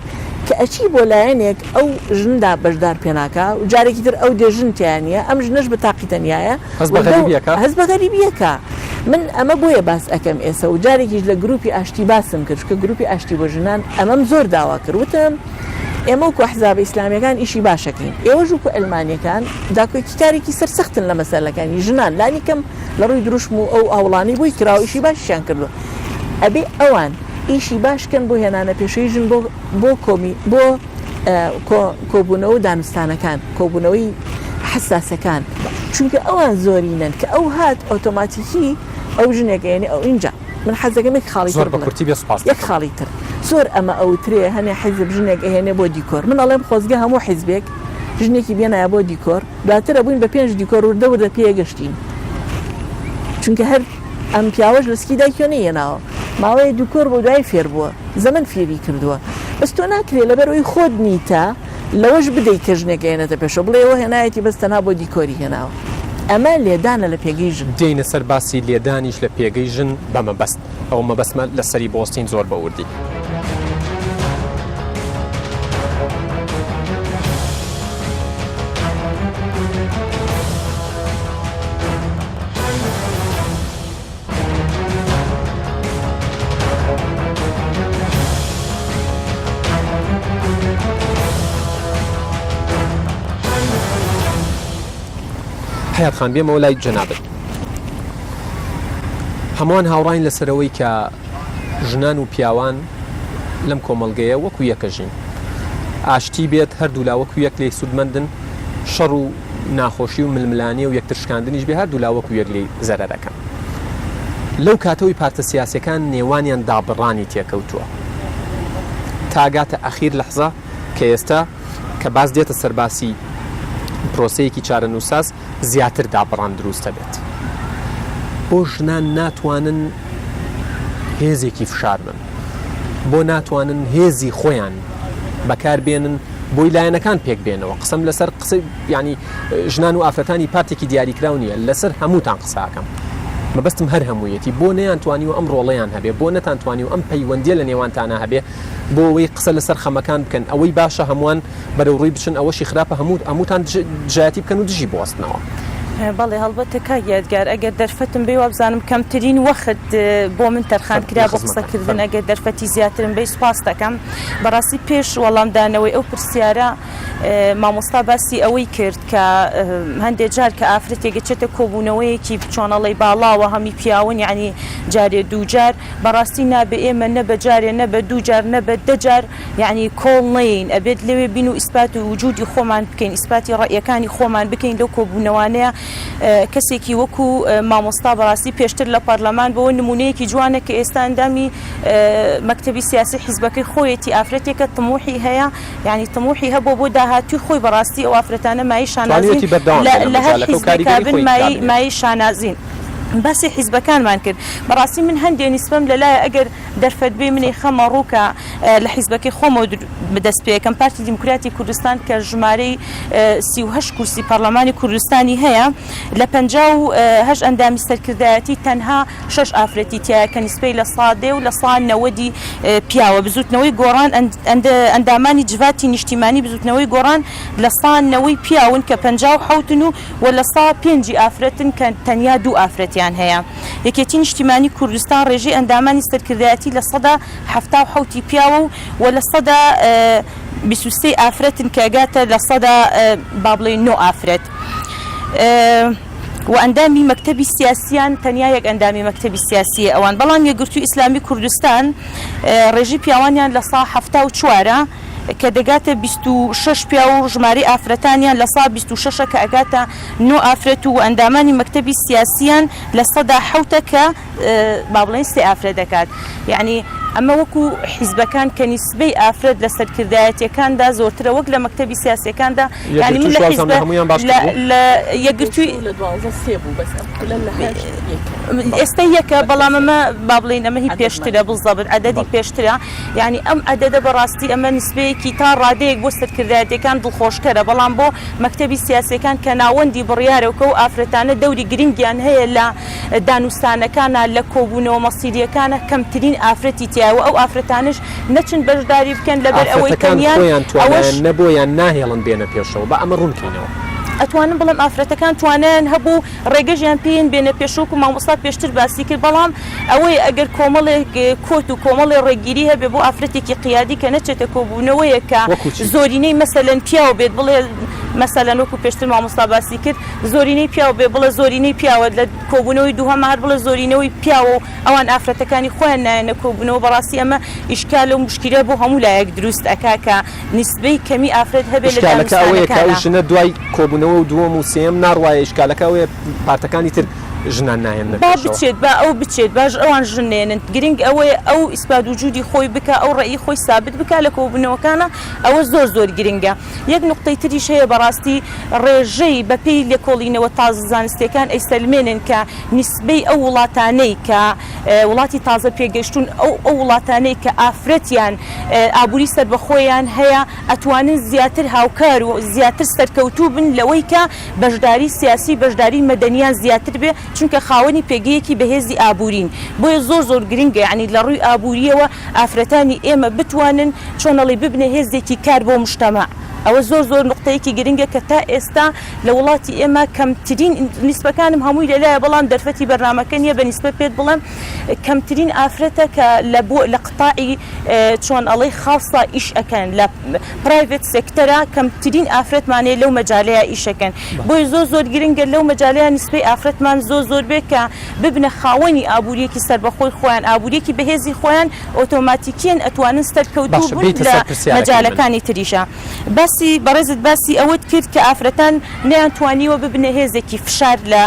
کە ئەچی بۆ لایەنێک ئەو ژندا بەشدار پێناکا و جارێکی تر ئەو دێ ژن تیا نییە ئەم ژنەش بە تاقی تەنیایە هەست بە غەریبیەکە؟ هەست بە غەریبیەکە من ئەمە بۆیە باس ئەکەم ئێسە و جارێکیش لە گروپی ئاشتی باسم کرد چونکە گروپی ئاشتی بۆ ژنان ئەمەم زۆر داوا کرد وتم ئێمە وەکو ئەحزابە ئیسلامیەکان ئیشی باش ئەکەین ئێوەش وەکو عەلمانیەکان داکۆکیکارێکی سەرسەختن لە مەسەلەکانی ژنان لانی کەم لە ڕووی دروشم و ئەو هەوڵانەی بۆی کراوە ئیشی باشیان کردووە ئەبێ ئەوان ئیشی باش کەن بۆ هێنانە پێشەوەی ژن بۆ بۆ کۆمی بۆ. کۆبوونەوە و دانوستانەکان، کۆبوونەوەی حەساسەکان، چونکە ئەوان زۆرینەن، کە ئەو هات ئۆتۆماتیکی ئەو ژنێک ئەیەنێ ئەو ئینجا من حەز دەکەم یەک خاڵی زۆر تر بە بڵێم کورتی بێ سوپاست یەک دەکەم. خاڵی تر زۆر ئەمە ئەوترێ هەنێ حیزب ژنێک ئەهێنێ بۆ دیکۆر من ئەڵێم خۆزگە هەموو حیزبێک ژنێکی بێنایە بۆ دیکۆر دواتر ئەبووین بە پێنج دیکۆر وردە وردە پێگەشتین چونکە هەر ئەم پیاوەش لە سکی دایکیەوە نەیهێناوە ماوەیە دکۆر بۆ دوای فێر بووە زەمەن فێری کردووە بەس تۆ ناکرێ لەبەر ئەوی خۆت نیتە لەوەش بدەیت کە ژنێک ئەیەنێتە پێشەوە بڵێ ئەوە هێنایەتی بەس تەنها بۆ دیکۆری هێناوە ئەمە لێدانە لە پێگەی ژن. دێینە سەر باسی لێدانیش لە پێگەی ژن بە مەبەست ئەوە مەبەستمە لەسەری بوەستین زۆر بە وردی. حەیات خان بێمەوە لای جەنابت هەمووان هاوڕاین لەسەرەوەی کە ژنان و پیاوان لەم کۆمەڵگەیە وەکو یەکە ژین ئاشتی بێت هەردوولا وەکو یەک لێی سوودمەندن شەڕ و ناخۆشی و ململانێ و یەکتر شکاندنیش بێ هەردوولا وەکو یەک لێی زەرەرەکەن. لەو کاتەوەی پارتە سیاسیەکان نێوانیان دابڕانی تێکەوتووە تا گاتە ئەخیر لەحزە کە ئێستا کە باس دێتە سەر باسی پرۆسەیەکی چارەنووسساز زیاتر دابڕان دروست دەبێت. بۆ ژنان ناتوانن هێزێکی فشار بن؟ بۆ ناتوانن هێزی خۆیان بەکار بێنن بۆی لایەنەکان پێک بێنەوە؟ قسەم لەسەر قسەی یانی ژنان و ئافرەتانی پارتێکی دیاریکراو نییە، لەسەر هەمووتان قسە ئەکەم. مەبەستم هەر هەموویەتی. بۆ نەیانتوانیوە ئەم ڕۆڵەیان هەبێ؟ بۆ نەتانتوانیوە ئەم پەیوەندییە لە نێوانتانا هەبێ بۆ ئەوەی قسە لەسەر خەمەکان بکەن؟ ئەوەی باشە هەمووان بەرەو ڕووی بچن، ئەوەشی خراپە هەموو هەمووتان دژایەتی بکەن و دژی بوەستنەوە. بەڵێ هەڵبەتە کاک یادگار، ئەگەر دەرفەتم بەی وابزانم کەمترین وەخت بۆ من تەرخان کرا بۆ قسەکردن، ئەگەر دەرفەتی زیاترم بەی سوپاست دەکەم. بەڕاستی پێش وەڵامدانەوەی ئەو پرسیارە مامۆستا باسی ئەوەی کرد کە هەندێ جار کە ئافرەتێک ئەچێتە کۆبوونەوەیەکی چۆنەڵەی باڵاوە هەمی پیاون یعنی جارێ دووجار بەڕاستی نابێ ئێمە نە بە جارێ نە بە دووجار نە بە دەجار یعنی کۆڵ نەیەین ئەبێت لەوێ بین و ئیسپات و وجودی خۆمان بکەین ئیسپاتی ڕەئیەکانی خۆمان بکەین لەو کۆبوونەوانەیە کەسێکی وەکو مامۆستا بەڕاستی پێشتر لە پەرلەمان بەوە نمونەیەکی جوانە کە ئێستا ئەندامی مەکتەبی سیاسی حیزبەکەی خۆیەتی ئافرەتێکە تموحی هەیە یانی تموحی هەبووە بۆ داهاتووی خۆی بەڕاستی ئەو ئافرەتانە مایەی شانازین توانیویەتی بەردەوام لە بێت لە لە هەر مەجالەکە و حیزبێکا کاریگەری بن خۆی مایەی دابنێت. مایەی شانازین. باسی حیزبەکانمان کرد بەڕاستی من هەندێ نیسبەم لەلایە ئەگەر دەرفەت بێ من ئەیخەمە ڕوو کە لە حیزبەکەی خۆمەوە دەست پێ ئەکەم پارتی دیموکراتی کوردستان کە ژمارەی 38 کورسی پەرلەمانی کوردستانی هەیە لە 58 ئەندامی سەرکردایەتی تەنها شەش ئافرەتی تیایە کە نیسبەی لە سا دە و لە سا نەوەدی پیاوە. بزووتنەوەی گۆڕان ئەندامانی جڤاتی نیشتیمانی بزووتنەوەی گۆڕان لە سا نەوەی پیاون کە 57 ن و و لە سا پێنجی ئافرەتن کە تەنیا دوو ئافرەتیان هەیە. یەکێتی نیشتیمانی کوردستان ڕێژەی ئەندامانی سەرکردایەتی لە سەدا 77 ی پیاوە و و لە سەدا 23 ئافرەتن کە ئەگاتە لە سەدا با بڵێین نۆ ئافرەت. و ئەندامی مەکتەبی سیاسیان تەنیا یەک ئەندامی مەکتەبی سیاسیە ئەوان بەڵام یەکگرتووی ئیسلامی کوردستان ڕێژەی پیاوانیان لە سا 74 کە دەگاتە 26 پیاو و ژمارەی ئافرەتانیان لە سا 26 کە ئەگاتە نۆ ئافرەت و ئەندامانی مەکتەبی سیاسیان لە سەدا حەوتە کە با بڵێین سێ ئافرەت دەکات یەعنی ئەمە وەکو حیزبەکان کە نیسبەی ئافرەت لە سەرکردایەتیەکاندا زۆرترە وەک لە مەکتەبی سیاسیەکاندا یەعنی من لە حیزبە لە یەکگرتووی ئێستا یەکە بەڵام ئەمە با بڵێین ئەمە هی پێشترە بزەبت عەدەدی پێشترە یەعنی ئەم عەدەدە بەڕاستی ئەمە نیسبەیەکی تا ڕادەیەک بۆ سەرکردایەتیەکان دڵخۆشکەرە بەڵام بۆ مەکتەبی سیاسیەکان کە ناوەندی بڕیارە و کە ئەو ئافرەتانە دەوری گرنگیان هەیە لە دانوستانەکانا لە کۆبوونەوە مەسیریەکانا کەمترین ئافرەتی تیایە وە ئەو ئافرەتانەش نەچن بەشداری بکەن لەبەر ئەوەی ئافرەتەکان تەنیان خۆیان ئەوەش. توانایان نەبووە یان ناهێڵن بێنە پێشەوە با ئەمە ڕوون کەینەوە. ئەتوانم بڵێم ئافرەتەکان توانایان هەبوو ڕێگەشیان پێین بێنە پێشەوە وەکو مامۆستا پێشتر باسی کرد بەڵام ئەوەی ئەگەر کۆمەڵێک کۆت و کۆمەڵێ ڕێگیری هەبێ بۆ ئافرەتێکی قیادی کە نەچێتە کۆبوونەوەیەک کە وەکو چی؟ زۆرینەی مەسەلەن پیاو بێت بڵێ. مەسەلەن وەکو پێشتر مامۆستا باسی کرد زۆرینەی پیاو بێ بڵێ زۆرینەی پیاوە لە کۆبوونەوەی دووهەما هەر بڵێ زۆرینەوەی پیاوە و ئەوان ئافرەتەکانی خۆیان نایەنە کۆبوونەوە بەڕاستی ئەمە ئیشکالە و موشکیلە بۆ هەموو لایەک دروست ئەکا کە نیسبەی کەمی ئافرەت هەبێ لە ئیشکالەکە ئەوەیە کە ئەو دانوستانەکانا. ژنە دوای کۆبوونەوە و دووەم و سێیەم ناڕوایە ئیشکالەکە ئەوەیە پارتەکانی تر ژنان ناهێننە با پێشەوە. بچێت با ئەو بچێت باش ئەوان ژن نێنن گرنگ ئەوەیە ئەو ئیسپات وجودی خۆی بکا ئەو ڕەئی خۆی سابت بکا لە کۆبوونەوەکانا ئەوە زۆر زۆر گرنگە یەک نوقتەی تریش هەیە بەڕاستی ڕێژەی بەپێی لێکۆڵینەوە تازە زانستیەکان ئەیسەلمێنن کە نیسبەی ئەو وڵاتانەی کە وڵاتی تازە پێگەشتوون ئەو ئەو وڵاتانەی کە ئافرەتیان ئابووری سەربەخۆیان هەیە ئەتوانن زیاتر هاوکار و زیاتر سەرکەوتوو بن لەوەی کە بەشداری سیاسی بەشداری مەدەنیان زیاتر بێ چونکە خاوەنی پێگەیەکی بەهێزی ئابوورین بۆیە زۆر زۆر گرنگە یانی لە ڕووی ئابووریەوە ئافرەتانی ئێمە بتوانن چۆن ئەڵێی ببنە هێزێکی کار بۆ مجتەمەع ئەوە زۆر زۆر نوقتەیەکی گرنگە کە تا ئێستا لە وڵاتی ئێمە کەمترین نیسبەکانم هەمووی لەلایە بەڵام دەرفەتی بەرنامەکە نییە بە نیسبە پێت بڵێم کەمترین ئافرەتە کە لە بۆ لە قتاعی چۆن ئەڵێی خاصە ئیش ئەکەن لە private sector ە کەمترین ئافرەتمان هەیە لەو مەجالەیە ئیشەکەن بۆیە زۆر زۆر گرنگە لەو مەجالەیە نیسبەی ئافرەتمان زۆر زۆر بێت کە ببنە خاوەنی ئابووریەکی سەربەخۆی خۆیان ئابووریەکی بەهێزی خۆیان ئۆتۆماتیکیەن ئەتوانن سەرکەوتوو باشە بن بێیتە لە سەر پرسیارەکەی من. مەجالەکانی تریشا. باسی بەڕێزت باسی ئەوەت کرد کە ئافرەتان نەیانتوانیوە ببنە هێزێکی فشار لە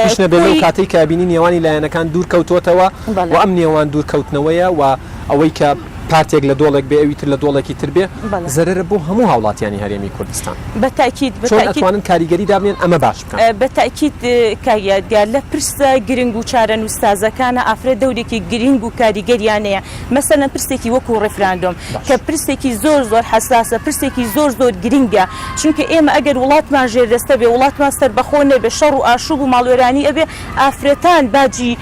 هیچ نەبێ لەو کۆی. کاتەی کە ئەبینی نێوانی لایەنەکان دوور کەوتۆتەوە و بەڵێ. ئەم نێوان دوور کەوتنەوەیە و ئەوەی کە پارتێک لە دۆڵێک بێ ئەوی تر لە دۆڵێکی تر بێ بەڵێ. زەرەرە بۆ هەموو هاوڵاتیانی هەرێمی کوردستان. بە تاکید بە چۆن تاکید. ئەتوانن کاریگەری دابنێن ئەمە باش بکەن؟ بە تاکید کاک یادگار لە پرسە گرنگ و چارەنووسسازەکانا ئافرەت دەورێکی گرنگ و کاریگەریان هەیە مەسەلەن پرسێکی وەکو ڕیفراندۆم باش. کە پرسێکی زۆر زۆر حەساسە پرسێکی زۆر زۆر گرنگە چونکە ئێمە ئەگەر وڵاتمان ژێردەستە بێ وڵاتمان سەربەخۆ نەبێ شەڕ و ئاشوب و ماڵوێرانی ئەبێ ئافرەتان باجی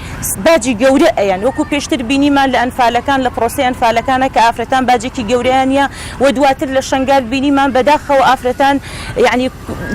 باجی گەورە ئەیەن وەکو پێشتر بینیمان لە ئەنفالەکان لە پرۆسەی ئەنفالەکانا کە ئافرەتان باجێکی گەورەیان یا و دواتر لە شەنگال بینیمان بەداخەوە ئافرەتان یەعنی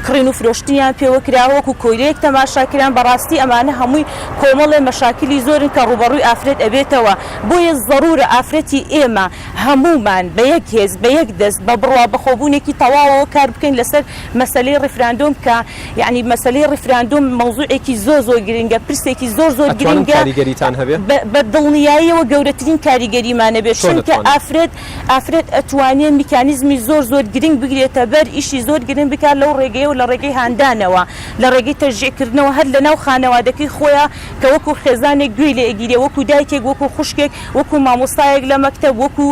کڕین و فرۆشتنیان پێوە کرا وەکو کۆیلەیەک تەماشا کران بەڕاستی ئەمانە هەمووی کۆمەڵێ مەشاکلی زۆرن کە ڕووبەڕووی ئافرەت ئەبێتەوە بۆیە زەرورە ئافرەتی ئێمە هەموومان بە یەک هێز بە یەک دەست بە بڕوا بەخۆبوونێکی تەواوەوە کار بکەین لەسەر مەسەلەی ڕیفراندۆم کە یەعنی مەسەلەی ڕیفراندۆم مەوزوعێکی زۆر زۆر گرنگە پرسێکی زۆر زۆر ئەتوانن گرنگە کاریگەریتان هەبێ؟ بە دڵنیاییەوە گەورەترین کاریگەریمان ئەبێت چۆن چونکە ئەتوانن؟ ئافرەت ئافرەت ئەتوانێ میکانیزمی زۆر زۆر گرنگ بگرێتە بەر، ئیشی زۆر گرنگ بکات لەو ڕێگەیەوە لە ڕێگەی هاندانەوە، لە ڕێگەی تەشجیع کردنەوە هەر لە ناو خانەوادەکەی خۆیا کە وەکو خێزانێک گوێی لێ ئەگیرێ، وەکو دایکێک، وەکو خوشکێک، وەکو مامۆستایەک لە مەکتەب، وەکو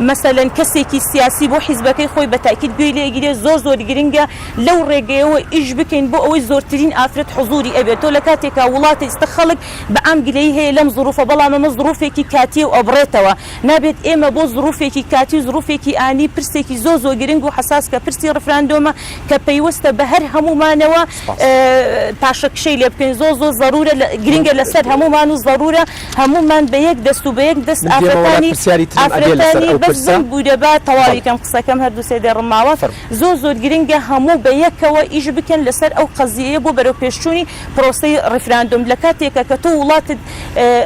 مەسەلەن کەسێکی سیاسی بۆ حیزبەکەی خۆی بە تاکید گوێی لێ ئەگیرێ، زۆر زۆر گرنگە لەو ڕێگەیەوە ئیش بکەین بۆ ئەوەی زۆرترین ئافرەت حزوری ئەبێت، تۆ لە کاتێکا وڵاتە ئیستە خەڵک بە عام گلەیی هەیە لەم زروفە بەڵام ئەمە زروفێکی کاتیە و ئەبڕێتەوە، نابێت ئێمە بۆ زروفێکی کاتی و زروفێکی ئانی پرسێکی زۆر زۆر گرنگ و حەساس کە پرسی ڕفراندۆمە کە پەیوەستە بە هەر هەموومانەوە پاشەکشەی لێ بکەین زۆر زۆر زەرورە گرنگە لەسەر هەموومان و زەرورە هەموومان بە یەک دەست و بە یەک دەست ئافرەتانی ئافرەتانی بەس بمبورە با تەواوی کەم قسەکەم هەر دوو سێ دێڕم ماوە زۆر زۆر گرنگە هەموو بە یەکەوە ئیش بکەن لەسەر ئەو قەزیەیە بۆ بەرەوپێشچوونی پرۆسەی ڕیفراندۆم لە کاتێکە کە تۆ وڵاتت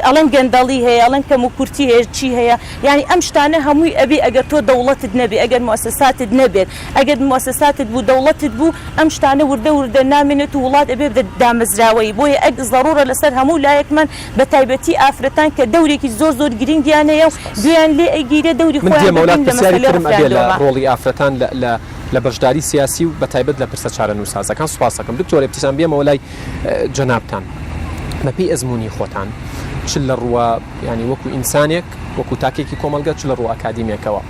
ئەڵێن گەندەڵی هەیە ئەڵێن کەموکورتی هەیە چی هەیە یانی ئەم شتانە هەمووی ئەبێ ئەگەر تۆ دەوڵەتت نەبێ ئەگەر موئەسەساتت نەبێت ئەگەر موئەسەساتت بوو دەوڵەتت بوو ئەم شتانە وردە وردە نامێنێت و وڵات ئەبێ بە دامەزراوەیی بۆیە ئەگ زەڕوڕە لەسەر هەموو لایەکمان بە تایبەتی ئافرەتان کە دەورێکی زۆر زۆر گرنگیان هەیە و گوێیان لێ ئەگیرێ دەوری من خۆیان دێمەوە لات ببن لە پرسیاری مەسەلەی ترم ئەبێ لە ڕفراندۆما. ڕۆڵی ئافرەتان لە لە لە بەشداری سیاسی و بە تایبەت لە پرسە چارەنووسسازەکان سوپاس دەکەم دکتۆر ئیبتیسام بێمەوە لای جەنابتان بە پێی ئەزموونی خۆتان چ لە ڕووە یانی وەکو ئینسانێک وەکو تاکێکی کۆمەڵگە چ لە ڕووە ئەکادیمێکەوە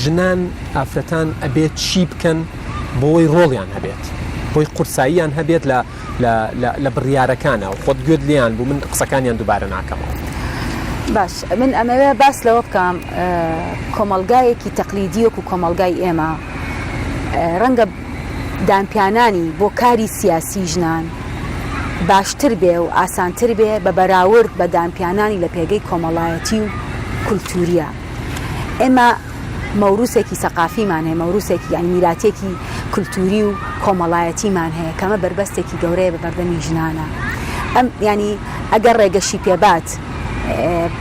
ژنان ئافرەتان ئەبێت چی بکەن بۆی ڕۆڵیان هەبێت بۆی قورساییان هەبێت لە لە بڕیارەکانە و خۆت گوێت لێیان بوو من قسەکانیان دووبارە ناکەمەوە. باش من ئەمەوێ باس لەوە بکەم کۆمەڵگایەکی تەقلیدی وەکو کۆمەڵگای ئێمە ڕەنگە دانپیانانی بۆ کاری سیاسی ژنان باشتر بێ و ئاسانتر بێ بە بەراورد بە دانپیانانی لە پێگەی کۆمەڵایەتی و کولتوریە ئێمە مەوروسێکی سەقافیمان هەیە، مەوروسێکی یانی میراتێکی کولتووری و کۆمەڵایەتیمان هەیە کە ئەمە بەربەستێکی گەورەیە بە بەردەمی ژنانە. ئەم یانی ئەگەر ڕێگەشی پێبات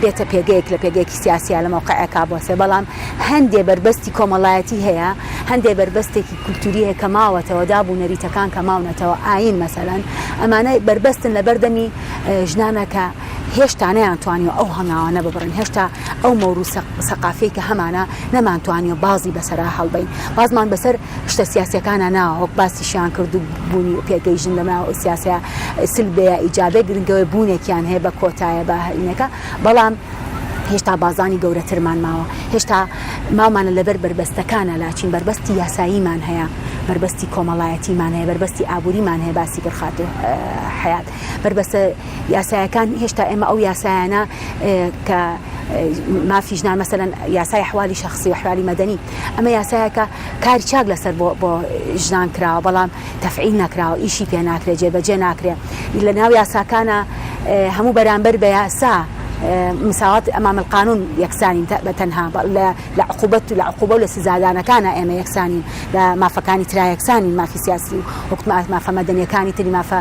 بێتە پێگەیەک لە پێگەیەکی سیاسیە لە مەوقعێکا بۆسێ بەڵام هەندێ بەربەستی کۆمەڵایەتی هەیە. هەندێ بەربەستێکی کولتوری هەیە کە ماوەتەوە، داب و نەریتەکان کە ماونەتەوە، ئایین مەسەلەن، ئەمانە بەربەستن لە بەردەمی ژنانە کە هێشتا نەیانتوانیوە ئەو هەنگاوانە ببڕن، هێشتا ئەو مەوروسە سەقافیەی کە هەمانە نەمانتوانیوە بازی بەسەرا هەڵبەین، بازمان بەسەر شتە سیاسیەکانا ناوە وەک باسیشیان کرد و بوونی پێگەی ژن لەناو سیاسە سلبە یا ئیجابێ گرنگەوەی بوونێکیان هەیە بە کۆتایە بە هەینەکە بەڵام هێشتا بازانی گەورەترمان ماوە هێشتا ماومانە لەبەر بەربەستەکانە لاچین بەربەستی یاساییمان هەیە بەربەستی کۆمەڵایەتیمان هەیە بەربەستی ئابووریمان هەیە باسی کرد خاتوو حەیات بەربەستە یاسایەکان هێشتا ئێمە ئەو یاسایانە کە مافی ژنان مەسەلەن یاسای حوالی شخصی و حوالی مەدەنی ئەمە یاسایەکە کاری چاک لەسەر بۆ بۆ ژنان کراوە بەڵام تەفعیل نەکراوە ئیشی پێ ناکرێ جێبەجێ ناکرێ لە ناو یاساکانە هەموو بەرامبەر بە یاسا مساوات امام القانون یەکسانین بە تەنها لە عقوبەت و لە عقوبە و لە سزادانەکانە ئێمە یەکسانین لە مافەکانی ترا یەکسانین مافی سیاسی و وەکو مافە مەدەنیەکانی تری مافە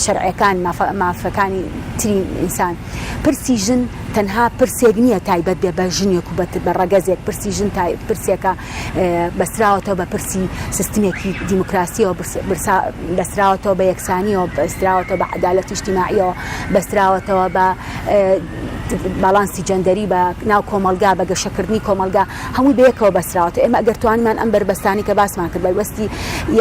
شەرعیەکان مافەکانی تری ئینسان پرسی ژن تەنها پرسێک نییە تایبەت بێ بە ژنێک و بە ڕەگەزێک پرسی ژن پرسێکە بەستراوەتەوە بە پرسی سیستمێکی دیموکراسیەوە بەستراوەتەوە بە یەکسانیەوە بەستراوەتەوە بە عەدالەتی ئیجتیماعیەوە بەستراوەتەوە بە باڵانسی جەندەری بە ناو کۆمەڵگا بە گەشەکردنی کۆمەڵگا هەمووی بەیەکەوە بەستراوەتەوە ئێمە ئەگەر توانیمان ئەم بەربەستانی کە باسمان کرد بەربەستی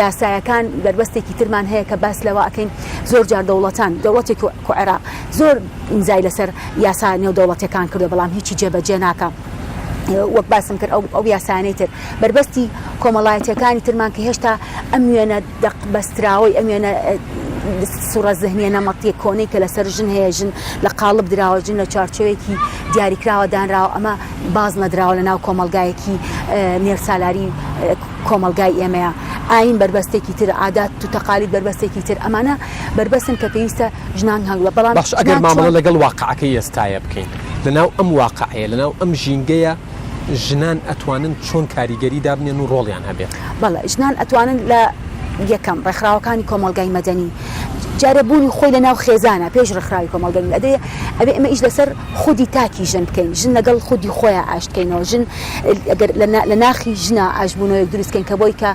یاسایەکان بەربەستێکی ترمان هەیە کە باس لەوە ئەکەین زۆر جار دەوڵەتان دەوڵەتێک وەکو عێراق زۆر ئیمزای لەسەر یاسا نێودەوڵەتیەکان کردوە بەڵام هیچی جێبەجێ ناکا وەک باسم کرد ئەو یاسانەی تر بەربەستی کۆمەڵایەتیەکانی ترمان کە هێشتا ئەم وێنە دەق بەستراوەی ئەم وێنە سوڕە زهنیە نەمەتیە کۆنەی کە لەسەر ژن هەیە ژن لە قاڵب دراوە ژن لە چوارچێوەیەکی دیاریکراوە دانراوە ئەمە باز نەدراوە لە ناو کۆمەڵگایەکی نێرسالاری کۆمەڵگای ئێمەیە ئاین بەربەستێکی تر عادات و تەقالید بەربەستێکی تر ئەمانە بەربەستن کە پێویستە ژنان هەنگڵە بەڵام باشە ئەگەر مامەڵە لەگەڵ واقعەکەی ئێستایە بکەین لەناو ئەم واقعەیە لەناو ئەم ژینگەیە ژنان ئەتوانن چۆن کاریگەری دابنێن و ڕۆڵیان هەبێت؟ بەڵێ ژنان ئەتوانن لە یەکەم ڕێکخراوەکانی کۆمەڵگای مەدەنی جارێ بوونی خۆی لە ناو خێزانە پێش ڕێکخراوی کۆمەڵگای ئەدێ ئەبێ ئێمە ئیش لەسەر خودی تاکی ژن بکەین ژن لەگەڵ خودی خۆیان ئاشت کەینەوە ژن ئەگەر لە ناخی ژنە ئاشبوونەوەیەک دروست کەین کە بۆی کە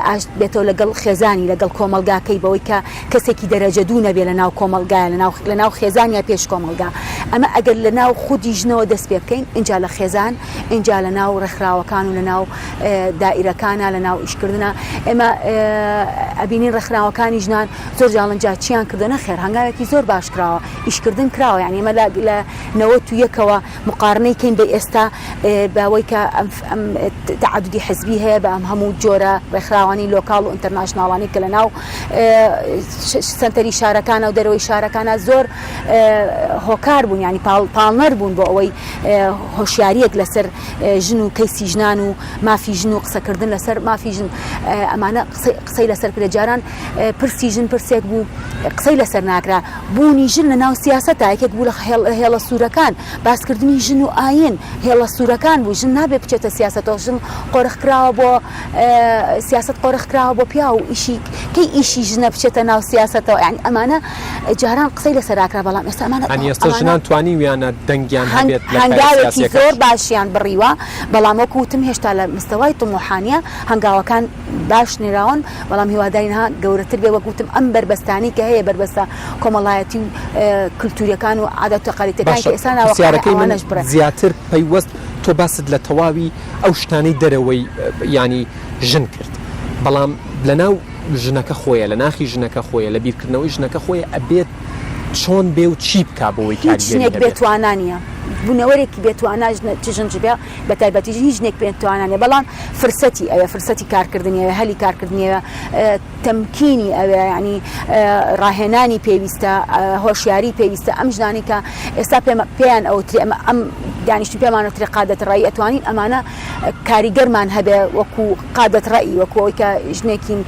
ئاشت بێتەوە لەگەڵ خێزانی لەگەڵ کۆمەڵگاکەی بەوەی کە کەسێکی دەرەجە دوو نەبێ لە ناو کۆمەڵگایە لە ناو لە ناو خێزان یا پێش کۆمەڵگا ئەمە ئەگەر لە ناو خودی ژنەوە دەست پێ بکەین ئینجا لە خێزان ئینجا لە ناو ڕێکخراوەکان و لە ناو دائیرەکانە لە ناو ئیشکردنە ئێمە ئەبینین ڕێکخراوەکانی ژنان زۆر جاڵن جا چیان کردو نەخێر هەنگاوێکی زۆر باش کراوە ئیشکردن کراوە یعنی ئێمە لە نەوەت و یەکەوە مقارنەی کەین بە ئێستا بەوەی کە ئەم تەعەدودی حزبی هەیە بە ئەم هەموو جۆرە ڕێکخراوانی local و international انی کە لە ناو سەنتەری شارەکانە و دەرەوەی شارەکانە زۆر هۆکار بوون ینی پاڵنەر بوون بۆ ئەوەی هۆشیاریەک لەسەر ژن و کەیسی ژنان و مافی ژن و قسەکردن لەسەر مافی ژن ئەمانە قسەی لەسەر کرێ جاران پرسی ژن پرسێک بوو قسەی لەسەر ناکرا بوونی ژن لە ناو سیاسەتا یەکێک بوو لە هێڵە سوورەکان، باسکردنی ژن و ئایین هێڵە سوورەکان بوو، ژن نابێ بچێتە سیاسەتەوە، ژن قۆرخکراوە بۆ سیاسەت قۆرخکراوە بۆ پیاو، ئیشی کەی ئیشی ژنە بچێتە ناو سیاسەتەوە، یانی ئەمانە جاران قسەی لەسەر ئاکرا، بەڵام ئێستا ئەمانە یانی ئێستا ژنان توانیویانە دەنگیان هەبێت لە کایە هەنگاوێکی سیاسیەکەش؟ زۆر باشیان بڕیوە، بەڵام وەکو وتم هێشتا لە مستەوای طموحانیە هەنگاوەکان باش نراون، بەڵام هیوادارین ها گەورەتر بێ وەک وتم ئەم بەربەستانەی کە هەیە بەربەستە کۆمەڵایەتی و کلتوریەکان و عادات و تەقالیدەکان کە ئێستا ناوەقایە پرسیارەکەی من ئەوانەش بڕێ. زیاتر پەیوەست تۆ باست لە تەواوی ئەو شتانەی دەرەوەی یانی ژن کرد بەڵام لەناو ژنەکە خۆیە لە ناخی ژنەکە خۆیە لە بیرکردنەوەی ژنەکە خۆیە ئەبێت چۆن بێ و چی بکا بۆی هیچ کاریگەری ژنێک بێ هەبێت؟ توانا نییە بوونەوەرێکی بێ توانا ژنە چ ژن چ پیاو بە تایبەتیش هیچ ژنێک پێ توانا نییە بەڵام فرسەتی ئەوێ فرسەتی کارکردنی ئەوێ هەلی کارکردنی ئەوێ تەمکینی ئەوێ یانی ڕاهێنانی پێویستە هۆشیاری پێویستە ئەم ژنانی کە ئێستا پێیان ئەوترێ ئەمە ئەم دانیشتن پێمان ئەوترێ قادەت ڕەئی ئەتوانین ئەمانە کاریگەرمان هەبێ وەکو قادەت ڕەئی وەکو ئەوەی کە ژنێکین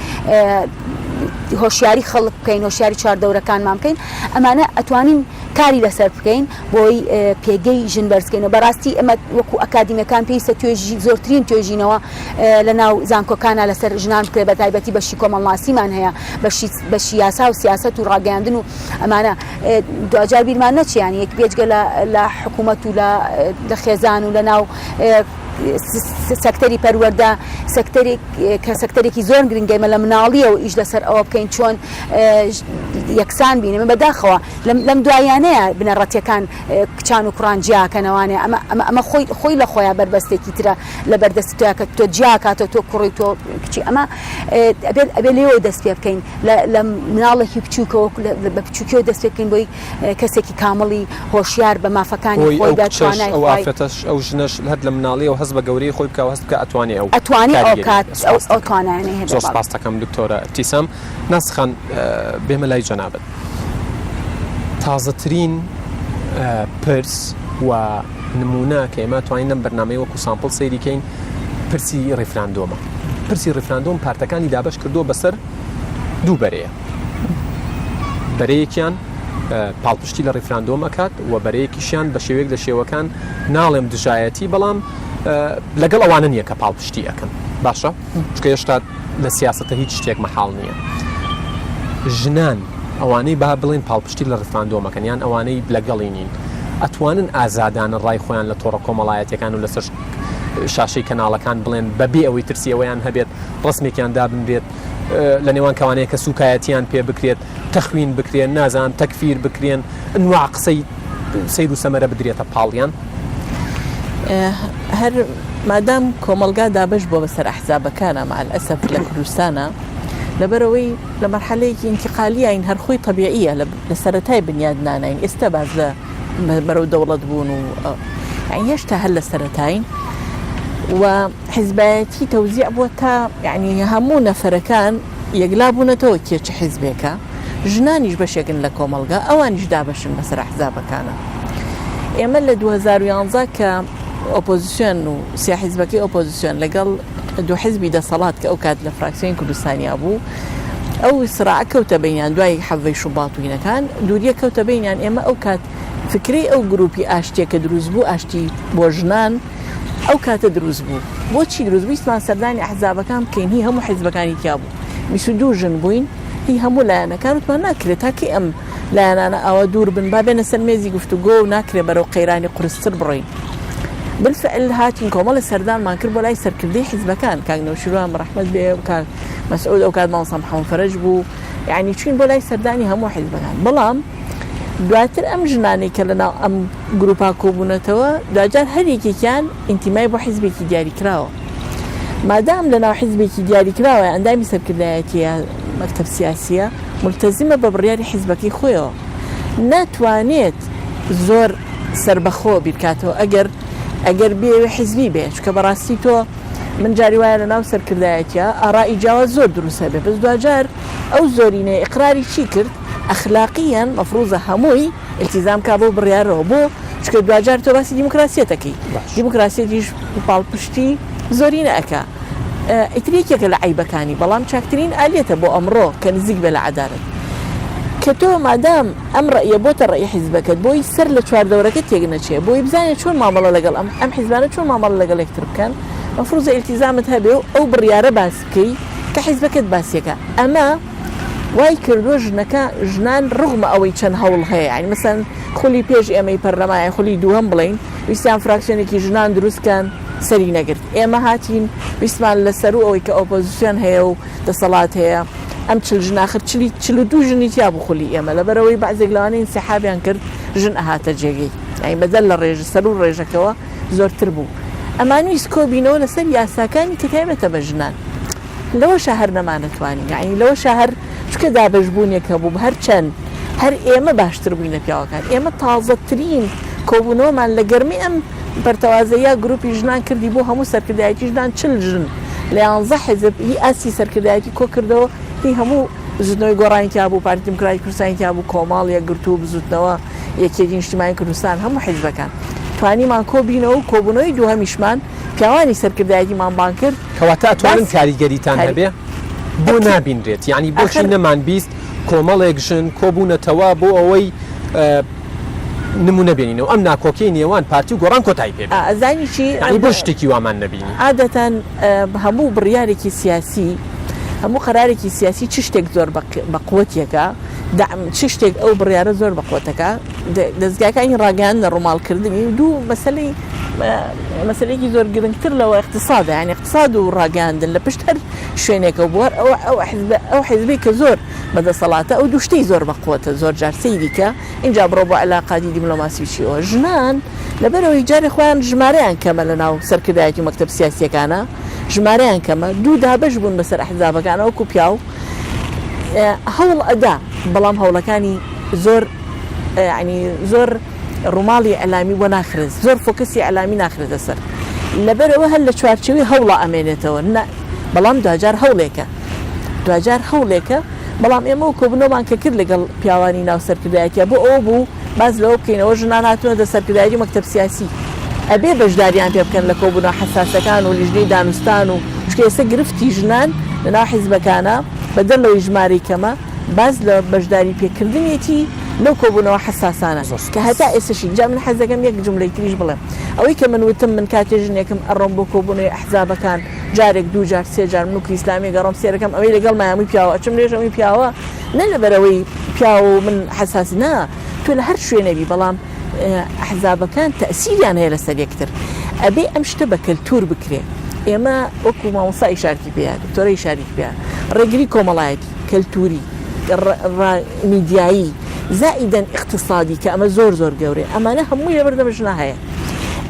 هۆشیاری خەڵک بکەین هۆشیاری چواردەورەکانمان بکەین ئەمانە ئەتوانین کاری لەسەر بکەین بۆی پێگەی ژن بەرزکەینەوە بەڕاستی ئەمە وەکو ئەکادیمیەکان پێویستە توێژی زۆرترین توێژینەوە لە ناو زانکۆکانە لەسەر ژنان بکرێت بە تایبەتی بەشی کۆمەڵناسیمان هەیە بەشی بەشی یاسا و سیاسەت و ڕاگەیاندن و ئەمانە دواجار بیرمان نەچێ یانی یەک بێجگە لە لە حکوومەت و لە لە خێزان و لە ناو. سەکتەری پەروەردە سەکتەرێک کە سەکتەرێکی زۆر گرنگە ئێمە لە مناڵیەوە ئیش لەسەر ئەوە بکەین چۆن یەکسان بین ئێمە بەداخەوە لەم دوایانەیە بنەڕەتیەکان کچان و کوڕان جیاکەنەوانێ ئەمە ئەمە ئەمە خۆی خۆی لە خۆیان بەربەستێکی ترە لە بەردەستی تۆیا کە تۆ جیاکاتەوە تۆ کوڕی تۆ کچی ئەمە ئەبێت ئەبێ لێوە دەست پێ بکەین لە مناڵێکی بچووکەوە بە بچووکیەوە دەست پێ بکەین بۆی کەسێکی کامڵی هۆشیار بە مافەکانی خۆی خۆی ئەو بە کچەش توانای ئەو خۆی. ئافرەتەش ئەو ژنەش هەر لە مناڵیەوە هەست بە گەورەی خۆی بکا و هەست بکا ئەتوانێ ئەو ئەتوانێ ئەو کاریگەری کات هەبێ. ئەو سوپاست ئەو دەکەم. توانایانەی هەبێ زۆر بەڵێ. سوپاست دەکەم دکتۆرە ئیبتیسام. ناس خان بێمە لای جەنابت. تازەترین پرس و نموونە کە ئێمە توانین لەم بەرنامەی وەکو sample سەیری کەین پرسی ڕیفراندۆمە. پرسی ڕیفراندۆم پارتەکانی دابەش کردووە بەسەر دوو بەرەیە. بەرەیەکیان پاڵپشتی لە ڕیفراندۆم ئەکات و بەرەیەکیشیان بە شێوەیەک لە شێوەکان ناڵێم دژایەتی بەڵام لەگەڵ ئەوانە نییە کە پاڵپشتی ئەکەن باشە چکە هێشتا لە سیاستە هیچ شتێک مەحاڵ نییە ژنان ئەوانەی با بڵێن پاڵپشتی لە ڕیفراندۆمەکەن یان ئەوانەی لەگەڵی نین ئەتوانن ئازادانە ڕای خۆیان لە تۆڕە کۆمەڵایەتەکان و لەسەر شاشەی کەناڵەکان بڵێن بەبێ ئەوەی ترسی ئەوەیان هەبێت ڕسمێکیان دابنرێت لە نێوان کەوانەیە کە سوکایەتیان پێ بکرێت، تەخوین بکرێن، نازانم تەکفیر بکرێن، ئەنواع قسەی سەیر و سەمەرە بدرێتە پاڵیان؟ هەر مادام کۆمەڵگا دابەش بووە بەسەر ئەحزابەکانا مع الاسف لە کوردستانا لەبەرئەوەی لە مەرحەلەیەکی ئینتیقالیاین هەر خۆی تەبیعیە لە سەرەتای بنیاد ناناین ئێستا باس لە بەرەو دەوڵەت بوون و یانی هێشتا هەر لە سەرەتاین و حیزبایەتی تەوزیع بووە تا یانی هەموو نەفەرەکان یەکلا بوونەتەوە کێ چ حیزبێکە، ژنانیش بەشێکن لە کۆمەڵگا ئەوانیش دابەشن بەسەر ئەحزابەکانا. ئێمە لە 2011 کە ئۆپۆزیسیۆن و سێ حیزبەکەی ئۆپۆزیسیۆن لەگەڵ دوو حیزبی دەسەڵات کە ئەو کات لە فراکسیۆنی کوردستانیا بوو ئەو سراع کەوتە بینیان دوای حەڤەی شوبات و هینەکان دووریە کەوتە بینیان ئێمە ئەو کات فکرەی ئەو گروپی ئاشتیە کە دروست بوو ئاشتی بۆ ژنان ئەو کاتە دروست بوو. بۆچی دروست بوو؟ ویستمان سەردانی ئەحزابەکان بکەین، هی هەموو حیزبەکانی تیا بوو. 22 ژن بووین، هی هەموو لایەنەکان، وتمان ناکرێت تا کەی ئەم لایەنانە ئاوا دوور بن، با بێنە سەر مێزی گفتوگۆ و ناکرێت بەرەو قەیرانی قورستر بڕۆین. بالفعل هاتین کۆمەڵێ سەردانمان کرد بۆ لای سەرکردەی حیزبەکان، کاک نەوشیروان ڕەحمەت بێ و کاک مەسعود ئەو کات مامۆستا محەمەد فەرەج بوو، یانی چووین بۆ لای سەردانی هەموو حیزبەکان. بەڵام دواتر ئەم ژنانەی کە لەناو ئەم گروپا کۆبوونەتەوە دواجار هەر یەکێکیان ئینتیمای بۆ حیزبێکی دیاریکراوە مادام لەناو حیزبێکی دیاریکراوە ئەندامی سەرکردایەتیە مەکتەب سیاسیە ملتەزیمە بە بڕیاری حیزبەکەی خۆیەوە ناتوانێت زۆر سەربەخۆ بیرکاتەوە ئەگەر ئەگەر بێوێ حیزبی بێ چونکە بەڕاستی تۆ من جاری وایە لەناو سەرکردایەتیە ئارائی جیاواز زۆر دروست هەبێ بەس دواجار ئەو زۆرینەیە ئیقراری چی کرد ئەخلاقیەن مەفروزە هەمووی ئیلتیزام کا بەو بڕیارەوە بۆ چونکە دواجار تۆ باسی دیموکراسیەت ئەکەی دیموکراسیەتیش پاڵپشتی زۆرینە ئەکا ئیتر یەکێکە لە عەیبەکانی بەڵام چاکترین ئالیەتە بۆ ئەمڕۆ کە نزیک بێ لە عەدالەت کە تۆ مادام ئەم ڕەئیە بۆتە ڕەئی حیزبەکەت بۆی سەر لە چواردەورەکە تێک نەچێ بۆی بزانێ چۆن مامەڵە لەگەڵ ئەم ئەم حیزبانە چۆن مامەڵە لەگەڵ یەکتر بکەن مەفروزە ئیلتیزامت هەبێ و ئەو بڕیارە باس بکەی کە حیزبەکەت باسیەکە ئەمە وای کردووە ژنەکە ژنان ڕغمە ئەوەی چەند هەوڵ هەیە یانی مەسەن خولی پێش ئێمەی پەرلەمان یان خولی دووهەم بڵێین ویستیان فراکسیۆنێکی ژنان دروست کەن سەری نەگرت ئێمە هاتین ویستمان لە سەروو ئەوەی کە ئۆپۆزیسیۆن هەیە و دەسەڵات هەیە ئەم چل ژن ئاخر چلی 42 ژنی تیا بوو خولی ئێمە لەبەرئەوەی بەعزێک لەوانە ئینسحابیان کرد ژن ئەهاتە جێگەی یانی بەدەر لە ڕێژە سەروو ڕێژەکەوە زۆرتر بوو ئەمانویست کۆبینەوە لەسەر یاساکانی کە تایبەتە بە ژنان لەوەشا هەر نەمانەتوانی یەعنی لەوەشا هەر چونکە دابەشبوونێک هەبوو هەرچەند هەر ئێمە باشتر بووین لە پیاوەکان ئێمە تازەترین کۆبوونەوەمان لە گەرمی ئەم پەرتەوازەیە گروپی ژنان کردی بۆ هەموو سەرکردایەتی ژنان چل ژن لە یانزە حزب هی ئاستی سەرکردایەتی کۆ کردەوە هی هەموو بزوتنەوەی گۆڕانی تیا بوو پارتی دیموکراتی کوردستانی تیا بوو کۆمەڵ یەکگرتوو بزوتنەوە یەکێتی نیشتیمانی کوردستان هەموو حزبەکان توانیمان کۆبینەوە و کۆبوونەوەی دووهەمیشمان پیاوانی سەرکردایەتیمان بانگ کرد کەواتە ئەتوانن کاریگەریتان هەبێ؟ بۆ نابینرێت؟ یانی بۆچی نەمانبیست کۆمەڵێک ژن کۆبوونەتەوە بۆ ئەوەی نمونە بێنینەوە ئەم ناکۆکیەی نێوان پارتی و گۆڕان کۆتایی پێ بێت؟ ئەزانی چی؟ یانی بۆ شتێکی وامان نەبینی؟ عادەتەن هەموو بڕیارێکی سیاسی هەموو قەرارێکی سیاسی چ شتێک زۆر بە قوتێکە دەعم چ شتێک ئەو بڕیارە زۆر بە قوتەکە دەزگاکانی ڕاگەیاندنە ڕووماڵکردنی و دوو مەسەلەی. مەسەلەیەکی زۆر گرنگتر لەوە اقتصادە یعنی اقتصاد و ڕاگەیاندن لە پشت هەر شوێنێکە بووە ئەو ئەو حزب ئەو حزبی کە زۆر بەدەسەڵاتە ئەو دوو شتەی زۆر بەقوەتە زۆر جار سەیری کە ئینجا بڕۆ بۆ علاقاتی دیبلۆماسی و چیەوە ژنان لەبەرئەوەی جارێ خۆیان ژمارەیان کەمە لەناو سەرکردایەتی و مەکتەب سیاسیەکانا ژمارەیان کەمە دوو دابەش بوون بەسەر ئەحزابەکانا وەکو پیاو هەوڵ ئەدا بەڵام هەوڵەکانی زۆر یعنی زۆر ڕووماڵی ئەلامی بۆ ناخرێت زۆر فۆکەسی ئەلامی ناخرێتە سەر لەبەرەوە هەر لە چوارچێوەی هەوڵا ئەمێنێتەوە نە بەڵام دواجار هەوڵێکە دواجار هەوڵێکە بەڵام ئێمە و کۆبوونەوەمان کە کرد لەگەڵ پیاوانی ناو سەرکردایەتیا بۆ ئەوە بوو باس لەوە بکەینەوە ژنان هاتوونەتە سەرکردایەتی مەکتەب سیاسی ئەبێ بەشداریان پێ بکەن لە کۆبوونەوە حەساسەکان و لیژنەی دانوستان و چونکە ئێستا گرفتی ژنان لەناو حیزبەکانا بەدەر لەوەی ژمارەی کەمە باس لە بەشداری پێکردنیەتی لەو کۆبوونەوە حەساسانە کە هەتا ئێستەشی جا من حەز دەکەم یەک جوملەی تریش بڵێم ئەوەی کە من وتم من کاتێ ژنێکم ئەڕۆم بۆ کۆبوونەوەی ئەحزابەکان جارێک دوو جار سێ جار من وەکو ئیسلامی گەڕۆم سێرەکەم ئەوەی لەگەڵمایە هەمووی پیاوە ئەچم لێش ئەوی پیاوە نە لەبەرئەوەی پیاوە و من حەساسی نا تۆ لە هەر شوێنێ بی بەڵام ئەحزابەکان تەئسیریان هەیە لەسەر یەکتر ئەبێ ئەم شتە بە کەلتور بکرێ ئێمە وەکو مامۆستا ئیشارەتی پێیا دکتۆرە ئیشارەتی پێیا ڕێگری کۆمەڵایەتی کەلتوری میدیایی زائیدەن ئیقتسادی کە ئەمە زۆر زۆر گەورەیە ئەمانە هەمووی لەبەردەم ژنا هەیە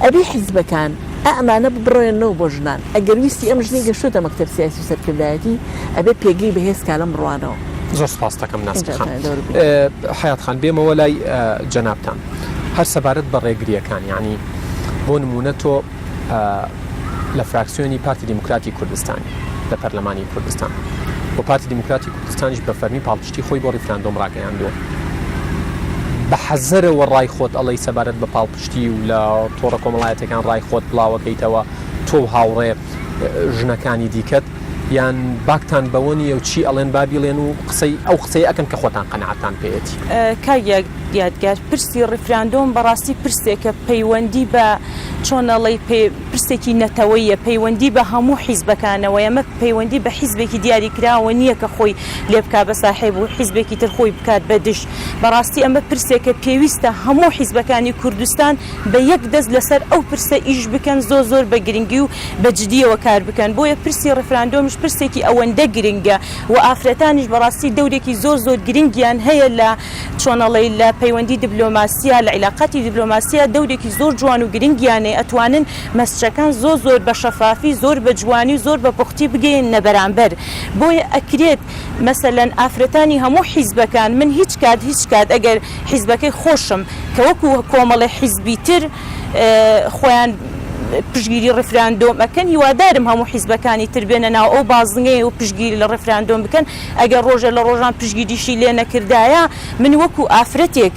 ئەبێ حیزبەکان ئا ئەمانە ببڕێنەوە بۆ ژنان ئەگەر ویستی ئەم ژنەی گەشتۆتە مەکتەب سیاسی و سەرکردایەتی ئەبێ پێگەی بەهێز کا لەم ڕوانەوە. زۆر سپاست دەکەم ناسک خان. حەیات خان بێمەوە لای جەنابتان هەر سەبارەت بە ڕێگرییەکان یانی بۆ نموونە تۆ لە فراکسیۆنی پارتی دیموکراتی کوردستانی لە پەرلەمانی کوردستان و پارتی دیموکراتی کوردستانیش بە فەرمی پاڵپشتی خۆی بۆ ڕیفراندۆم ڕاگەیاندووە بە حەزەرەوە ڕای خۆت ئەڵێی سەبارەت بە پاڵپشتی و لە تۆڕە کۆمەڵایەتەکان ڕای خۆت بڵاوەکەیتەوە تۆ و هاوڕێ ژنەکانی دیکەت یان باکتان بەوە نییە و چی ئەڵێن با بیڵێن و قسەی ئەو قسەیە ئەکەن کە خۆتان قەناعەتان پێیەتی؟ کاک یادگار، پرسی ڕیفراندۆم بەڕاستی پرسێکە پەیوەندی بە چۆن ئەڵێی پرسێکی نەتەوەییە، پەیوەندی بە هەموو حیزبەکانەوەیە، ئەمە پەیوەندی بە حیزبێکی دیاریکراوە نییە کە خۆی لێ بکا بە ساحێب و حیزبێکی تر خۆی بکات بە دژ. بەڕاستی ئەمە پرسێکە پێویستە هەموو حیزبەکانی کوردستان بە یەک دەست لەسەر ئەو پرسە ئیش بکەن زۆر زۆر بە گرنگی و بە جدیەوە کار بکەن بۆیە پرسی ڕیفراندۆمیش پرسێکی ئەوەندە گرنگە و ئافرەتانیش بەڕاستی دەورێکی زۆر زۆر گرنگیان هەیە لە چۆنەڵێی لە پەیوەندی دبلۆماسیا لە عیلاقاتی دبلۆماسیا دەورێکی زۆر جوان و گرنگیان هەیە ئەتوانن مەسجەکان زۆر زۆر بە شەفافی زۆر بە جوانی و زۆر بە پوختی بگەیەننە بەرامبەر بۆیە ئەکرێت مەسەلەن ئافرەتانی هەموو حیزبەکان من هیچ کات هیچ کات ئەگەر حیزبەکەی خۆشم کە وەکو کۆمەڵی حیزبی تر خۆیان پشتگیری ڕیفراندۆم ئەکەن هیوادارم هەموو حیزبەکانی تر بێنە ناو ئەو بازنەیە و پشتگیری لە ڕیفراندۆم بکەن ئەگەر ڕۆژێ لە ڕۆژان پشتگیریشی لێ نەکردایە من وەکو ئافرەتێک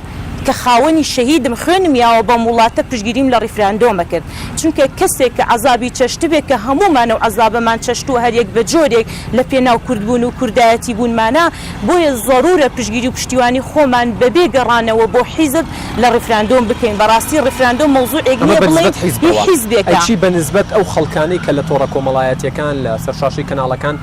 کە خاوەنی شەهیدم خوێنم یاوە بەم وڵاتە پشتگیریم لە ڕیفراندۆم ئەکرد چونکە کەسێک کە عەزابی چەشتبێ کە هەموومان ئەو عەزابەمان چەشتووە هەریەک بە جۆرێک لە پێناو کوردبوون و کوردایەتی بوونمانا بۆیە زەرورە پشتگیری و پشتیوانی خۆمان بەبێ گەڕانەوە بۆ حیزب لە ڕیفراندۆم بکەین بەڕاستی ڕیفراندۆم مەوزوعێک ئەمە نیە بە بڵێین نسبەت هی حیزبەوە حیزبێکە. ئەی چی بە نسبەت ئەو خەڵکانەی کە لە تۆڕە کۆمەڵایەتیەکان لە سەر شاشەی کەناڵەکان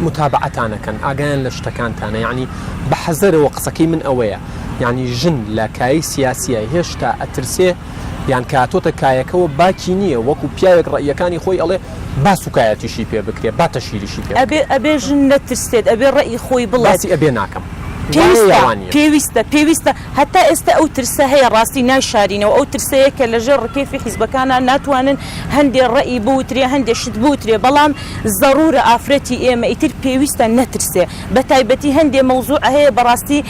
متابەعەتان ئەکەن ئاگایان لە شتەکانتانە یەعنی بە حەزەرەوە قسەکەی من ئەوەیە یانی ژن لە کایەی سیاسیە هێشتا ئەترسێ یان کە هاتۆتە کایەکەوە باکی نییە وەکو پیاوێک ڕەئیەکانی خۆی ئەڵێ با سوکایەتیشی پێ بکرێ با تەشهیریشی پێ ئەبێ بکرێ. ئەبێ ژن نەترسێت ئەبێ ڕەئی خۆی بڵێت. باسی ئەبێ ناکەم وایە یا پێویستە وا نییە؟ پێویستە پێویستە هەتا ئێستا ئەو ترسە هەیە ڕاستی نایشارینەوە ئەو ترسەیە کە لەژێر ڕکێفی حیزبەکانا ناتوانن هەندێ ڕەئی بوترێ هەندێ شت بوترێ بەڵام زەڕورە ئافرەتی ئێمە ئیتر پێویستە نەترسێ بەتایبەتی هەندێ مەوزوع هەیە بەڕاستی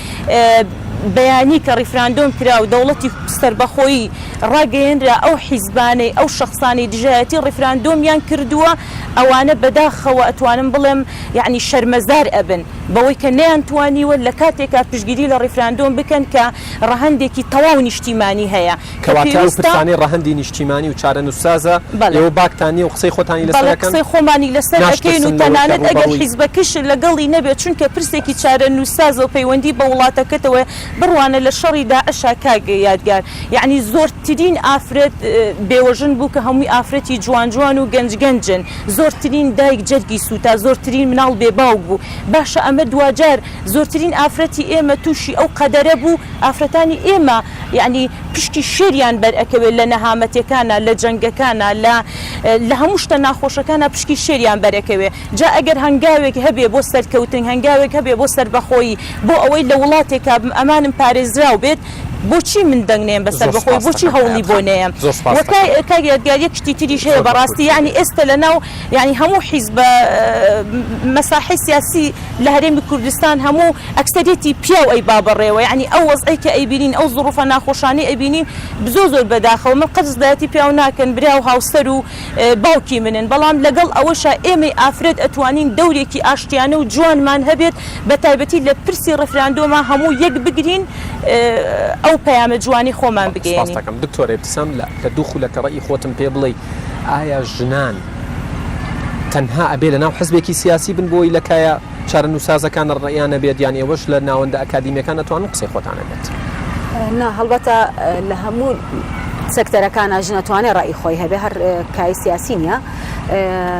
بەیانی کە ڕیفراندۆم کرا و دەوڵەتی سەربەخۆیی ڕاگەیەنرا ئەو حیزبانەی ئەو شەخسانەی دژایەتی ڕیفراندۆمیان کردووە ئەوانە بەداخەوە ئەتوانم بڵێم یەعنی شەرمەزار ئەبن بەوەی کە نەیانتوانیوە لە کاتێکا پشتگیری لە ڕیفراندۆم بکەن کە ڕەهەندێکی تەواو نیشتیمانی هەیە کە کەواتە ئەو پێویستە پرسانەی ڕەهەندی نیشتیمانی و چارەنووسسازە بەڵێ. ئێوە باکتان نییە و قسەی خۆتانی لەسەر بەڵێ ئەکەن؟ قسەی خۆمانی لەسەر ئەکەین و ناشترسن لەوەی کە تەنانەت ئەگەر ڕووبەڕووی. حیزبەکەش لەگەڵی نەبێت چونکە پرسێکی چارەنووسسازە و پەیوەندی بە وڵاتەکەتەوەیە بڕوانە لە شەڕی داعشا کاک یادگار یەعنی زۆرترین ئافرەت بێوەژن بوو کە هەمووی ئافرەتی جوان جوان و گەنج گەنجن زۆرترین دایک جەرگی سووتا زۆرترین مناڵ بێ باوک بوو باشە ئەمە دواجار زۆرترین ئافرەتی ئێمە تووشی ئەو قەدەرە بوو ئافرەتانی ئێمە یەعنی. پشکی شێریان بەر ئەکەوێت لە نەهامەتیەکانا لە جەنگەکانا لە لە هەموو شتە ناخۆشەکانا پشکی شێریان بەر ئەکەوێ جا ئەگەر هەنگاوێک هەبێ بۆ سەرکەوتن هەنگاوێک هەبێ بۆ سەربەخۆیی بۆ ئەوەی لە وڵاتێکا بم ئەمانم پارێزراو بێت بۆچی من دەنگ نەیەم بە زۆر سەربەخۆیی سوپاست بۆچی دەکەم هەوڵی حەیات بۆ خان نەیەم زۆر سوپاست وە دەکەم کاک یادگار یەک شتی تریش هەیە زۆر بە بەڕاستی کورتی یەعنی ئێستە لە ناو یەعنی هەموو حیزبە مەساحەی سیاسی لە هەرێمی کوردستان هەموو ئەکسەریەتی پیاو ئەیبا بەڕێوە یەعنی ئەو وەزعەی کە ئەیبینین ئەو زڕوفە ناخۆشانەی ئەبینین زۆر زۆر بەداخەوە من قەت زدایەتی پیاو ناکەن برا و هاوسەر و باوکی منن بەڵام لەگەڵ ئەوەشا ئێمەی ئافرەت ئەتوانین دەورێکی ئاشتیانە و جوانمان هەبێت بەتایبەتی لە پرسی ڕیفراندۆما هەموو یەک بگرین ئەو پەیامە جوانەی خۆمان سپاست بگەیەنین. دەکەم دکتۆرە ئیبتیسام لە لە دوو خولەکە ڕەئی خۆتم پێ بڵێی ئایا ژنان تەنها ئەبێ لەناو حزبێکی سیاسی بن بۆی لە کایە چارەنووسسازەکان ڕەئیان نەبێت یان ئێوەش لە ناوەندە ئەکادیمیەکان ئەتوانن قسەی خۆتان هەبێت؟ نا هەڵبەتە لە هەموو سەکتەرەکانا ژن ئەتوانێ ڕەئی خۆی هەبێ هەر کای سیاسی نییە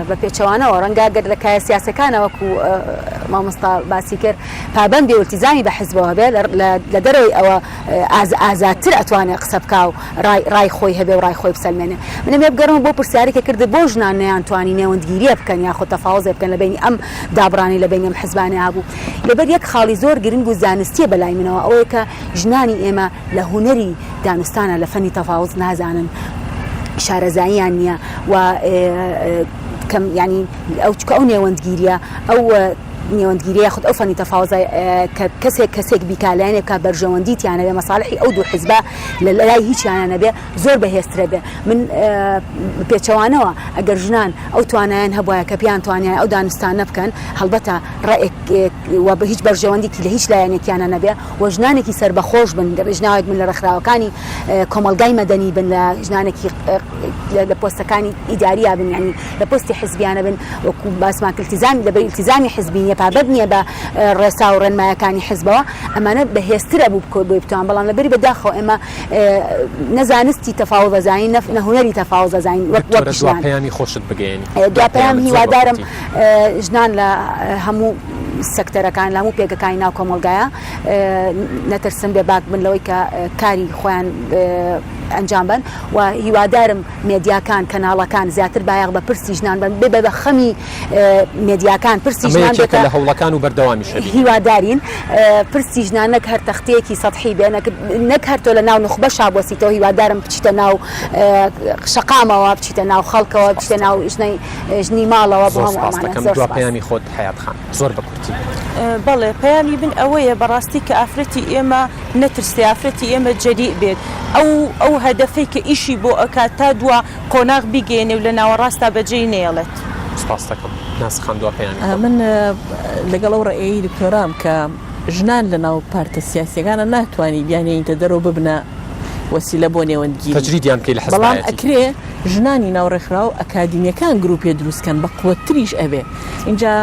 بە پێچەوانەوە ڕەنگە گەر لە کایە سیاسەکانە وەکو مامۆستا باسی کرد پابەند بێ و التزامی بە حزبەوە هەبێ لە دەرەوەی ئەوە ئازادتر ئەتوانێ قسە بکا و ڕای ڕای خۆی هەبێ و ڕای خۆی بسەلمێنێ. من ئەمەوێ بگەڕێمەوە بۆ پرسیارەی کە کردت بۆ ژنان نەیانتوانی نێوەندگیرییە بکەن یاخود تەفاوزێ بکەن لە بەینی ئەم دابڕانەی لە بەینی ئەم حزبانەیا هەبوو. لەبەر یەک خاڵی زۆر گرنگ و زانستییە بە لای منەوە ئەوەیە کە ژنانی ئێمە لە هونەری دانوستانە لە فەنی تەفاوز نازانن شارەزاییان نییە و کەم یانی ئەو چونکە ئەو نێوەندگیرییە ئەو نێوەندگیریە یاخود ئەو فەنی تەفاوزە کە کەسێک کەسێک بیکا لایەنێک بکا بەرژەوەندی تیا نەبێ مەساڵحی ئەو دوو حزبە لە لای هیچیانە نەبێ زۆر بەهێزترە بێ من پێچەوانەوە ئەگەر ژنان ئەو توانایان هەبوایە کە پیان توانیان ئەو دانوستانە بکەن هەڵبەتە ڕێک و بە هیچ بەرژەوەندێکی لە هیچ لایەنێکیانە نەبێ و ژنانێکی سەربەخۆش بن ژناوێک بن لە ڕێکخراوەکانی کۆمەڵگای مەدەنی بن لە ژنانێکی لە پۆستەکانی ئیداریا بن یعنی لە پۆستی حزبیانە بن وەکو باسمان کرد التزام لەبەر التزامی حزبی نیە پابەند نیە بە ڕێسا و ڕێنمایەکانی حزبەوە ئەمانە بەهێزتر ئەبوو بکۆ بۆی بتوان بەڵام لەبەری بەداخەوە ئێمە نە زانستی تەفاوض ئەزانین نە هونەری تەفاوض ئەزانین وەک وەک دکتۆرە دوا ژنان پەیامی خۆشت بگەیەنی دوا دوا پەیام پەیامت زۆر بە هیوادارم کورتی. ژنان لە هەموو سەکتەرەکان لە هەموو پێگەکانی ناو کۆمەڵگایە نەترسن بێ باک بن لەوەی کە کاری خۆیان ئەنجام بەن و هیوادارم مێدیاکان، کەناڵەکان زیاتر بایەخ بە پرسی ژنان بەن، ببە بە خەمی مێدیاکان پرسی ئەمە ژنان یەکێکە بێتە لە هەوڵەکان و بەردەوامیش ئەبین. هیوادارین پرسی ژنان نەک هەر تەختەیەکی سەتحی بێ، نەک نەک هەر تۆ لە ناو نوخبەشا بوەستیتەوە، هیوادارم بچیتە ناو شەقامەوە، بچیتە ناو خەڵکەوە، سپاست بچیتە ناو دەکەم. ژنەی ژنی ماڵەوە بۆ زۆر هەموو سپاست ئەمانە. دەکەم. زۆر دوا سپاس. پەیامی خۆت حەیات خان زۆر بە کورتی. بەڵێ پەیامی من ئەوەیە بەڕاستی کە ئافرەتی ئێمە نەترسێ ئافرەتی ئێمە جەریء بێت ئەو ئەو هەدەفەی کە ئیشی بۆ ئەکات تا دوا قۆناغ بیگەیەنێ و لە ناوەڕاستا بەجێی نەیەڵێت. سپاست دەکەم ناسک خان دوا پەیامی خۆت. من لەگەڵ ئەو ڕەئیەی دکتۆرام کە ژنان لە ناو پارتە سیاسیەکانا ناتوانی بیانهێنیتە دەرەوە ببنە وەسیلە بۆ نێوەندگیری تەجریدیان بکەی لە بەڵام حزبایەتی. ئەکرێ ژنانی ناو ڕێکخراو ئەکادیمیەکان گروپێ دروست کەن بە قوەتتریش ئەبێ ئینجا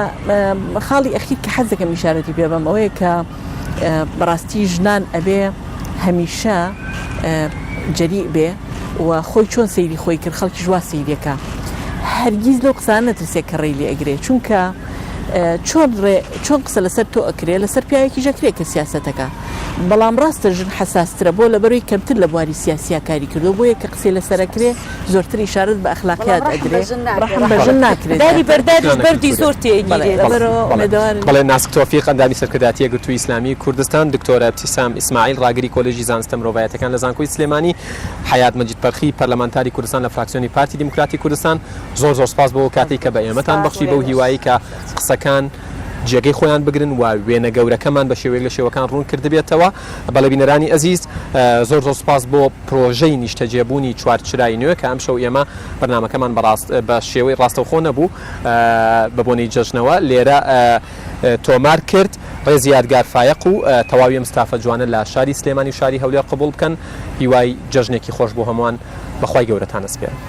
خاڵی ئەخیر کە حەز دەکەم ئیشارەتی پێ بەم ئەوەیە کە بەڕاستی ژنان ئەبێ هەمیشە جەریء بێ و خۆی چۆن سەیری خۆی کرد خەڵکیش وا سەیرێکا هەرگیز لەو قسانە نەترسێ کە ڕێی لێ ئەگرێ چونکە چۆن ڕێ چۆن قسە لەسەر تۆ ئەکرێ لەسەر پیاوێکیش ئەکرێ کە سیاسەتەکە بەڵام ڕاستە ژن حەساسترە بۆ لەبەرەوەی کەمتر لە بواری سیاسیا کاری کردووە بۆیە کە قسەی لەسەر ئەکرێ زۆرتر ئیشارەت بە بەڵام ئەخلاقیات ڕەحم بە ئەدرێ ژن ناکرێ ڕەحم بە ڕەحم. ژن ناکرێ داری زیاتر بەرداریش ژنانە بەردی کلتورە. زۆر تێ بەڵێ ئەگیرێت. بەڵێ لەبەرەوە بەڵێ ئومێدەوارین. بەڵێ ناسک تۆفیق ئەندامی سەرکردایەتی یەکگرتووی ئیسلامی کوردستان، دکتۆرە ئیبتیسام ئیسماعیل ڕاگری کۆلێژی زانستە مرۆڤایەتیەکان لە زانکۆی سلێمانی، حەیات مەجید پەرخی پەرلەمانتاری کوردستان لە فراکسیۆنی پارتی دیموکراتی کوردستان، زۆر زۆر سپاس بۆ ئەو کاتەی کە بە ئێمەتان سپاس بەخشی بۆ بەو ئێوەش. هیوایەی کە قسەکان جێگەی خۆیان بگرن و وێنە گەورەکەمان بە شێوەیەک لە شێوەکان ڕوون کردبێتەوە. بەڵێ بینەرانی ئەزیز زۆر زۆر سپاس بۆ پرۆژەی نیشتەجێبوونی چوارچرای نوێ کە ئەمشەو ئێمە بەرنامەکەمان بەڕاست بە شێوەی ڕاستەوخۆ نەبوو بە بۆنەی جەژنەوە لێرە تۆمار کرد ڕێزی یادگار فایەق و تەواوی ئەم ستافە جوانە لە شاری سلێمانی و شاری هەولێر قبوڵ بکەن هیوای جەژنێکی خۆش بۆ هەمووان بەخوای گەورەتان ئەسپێرم.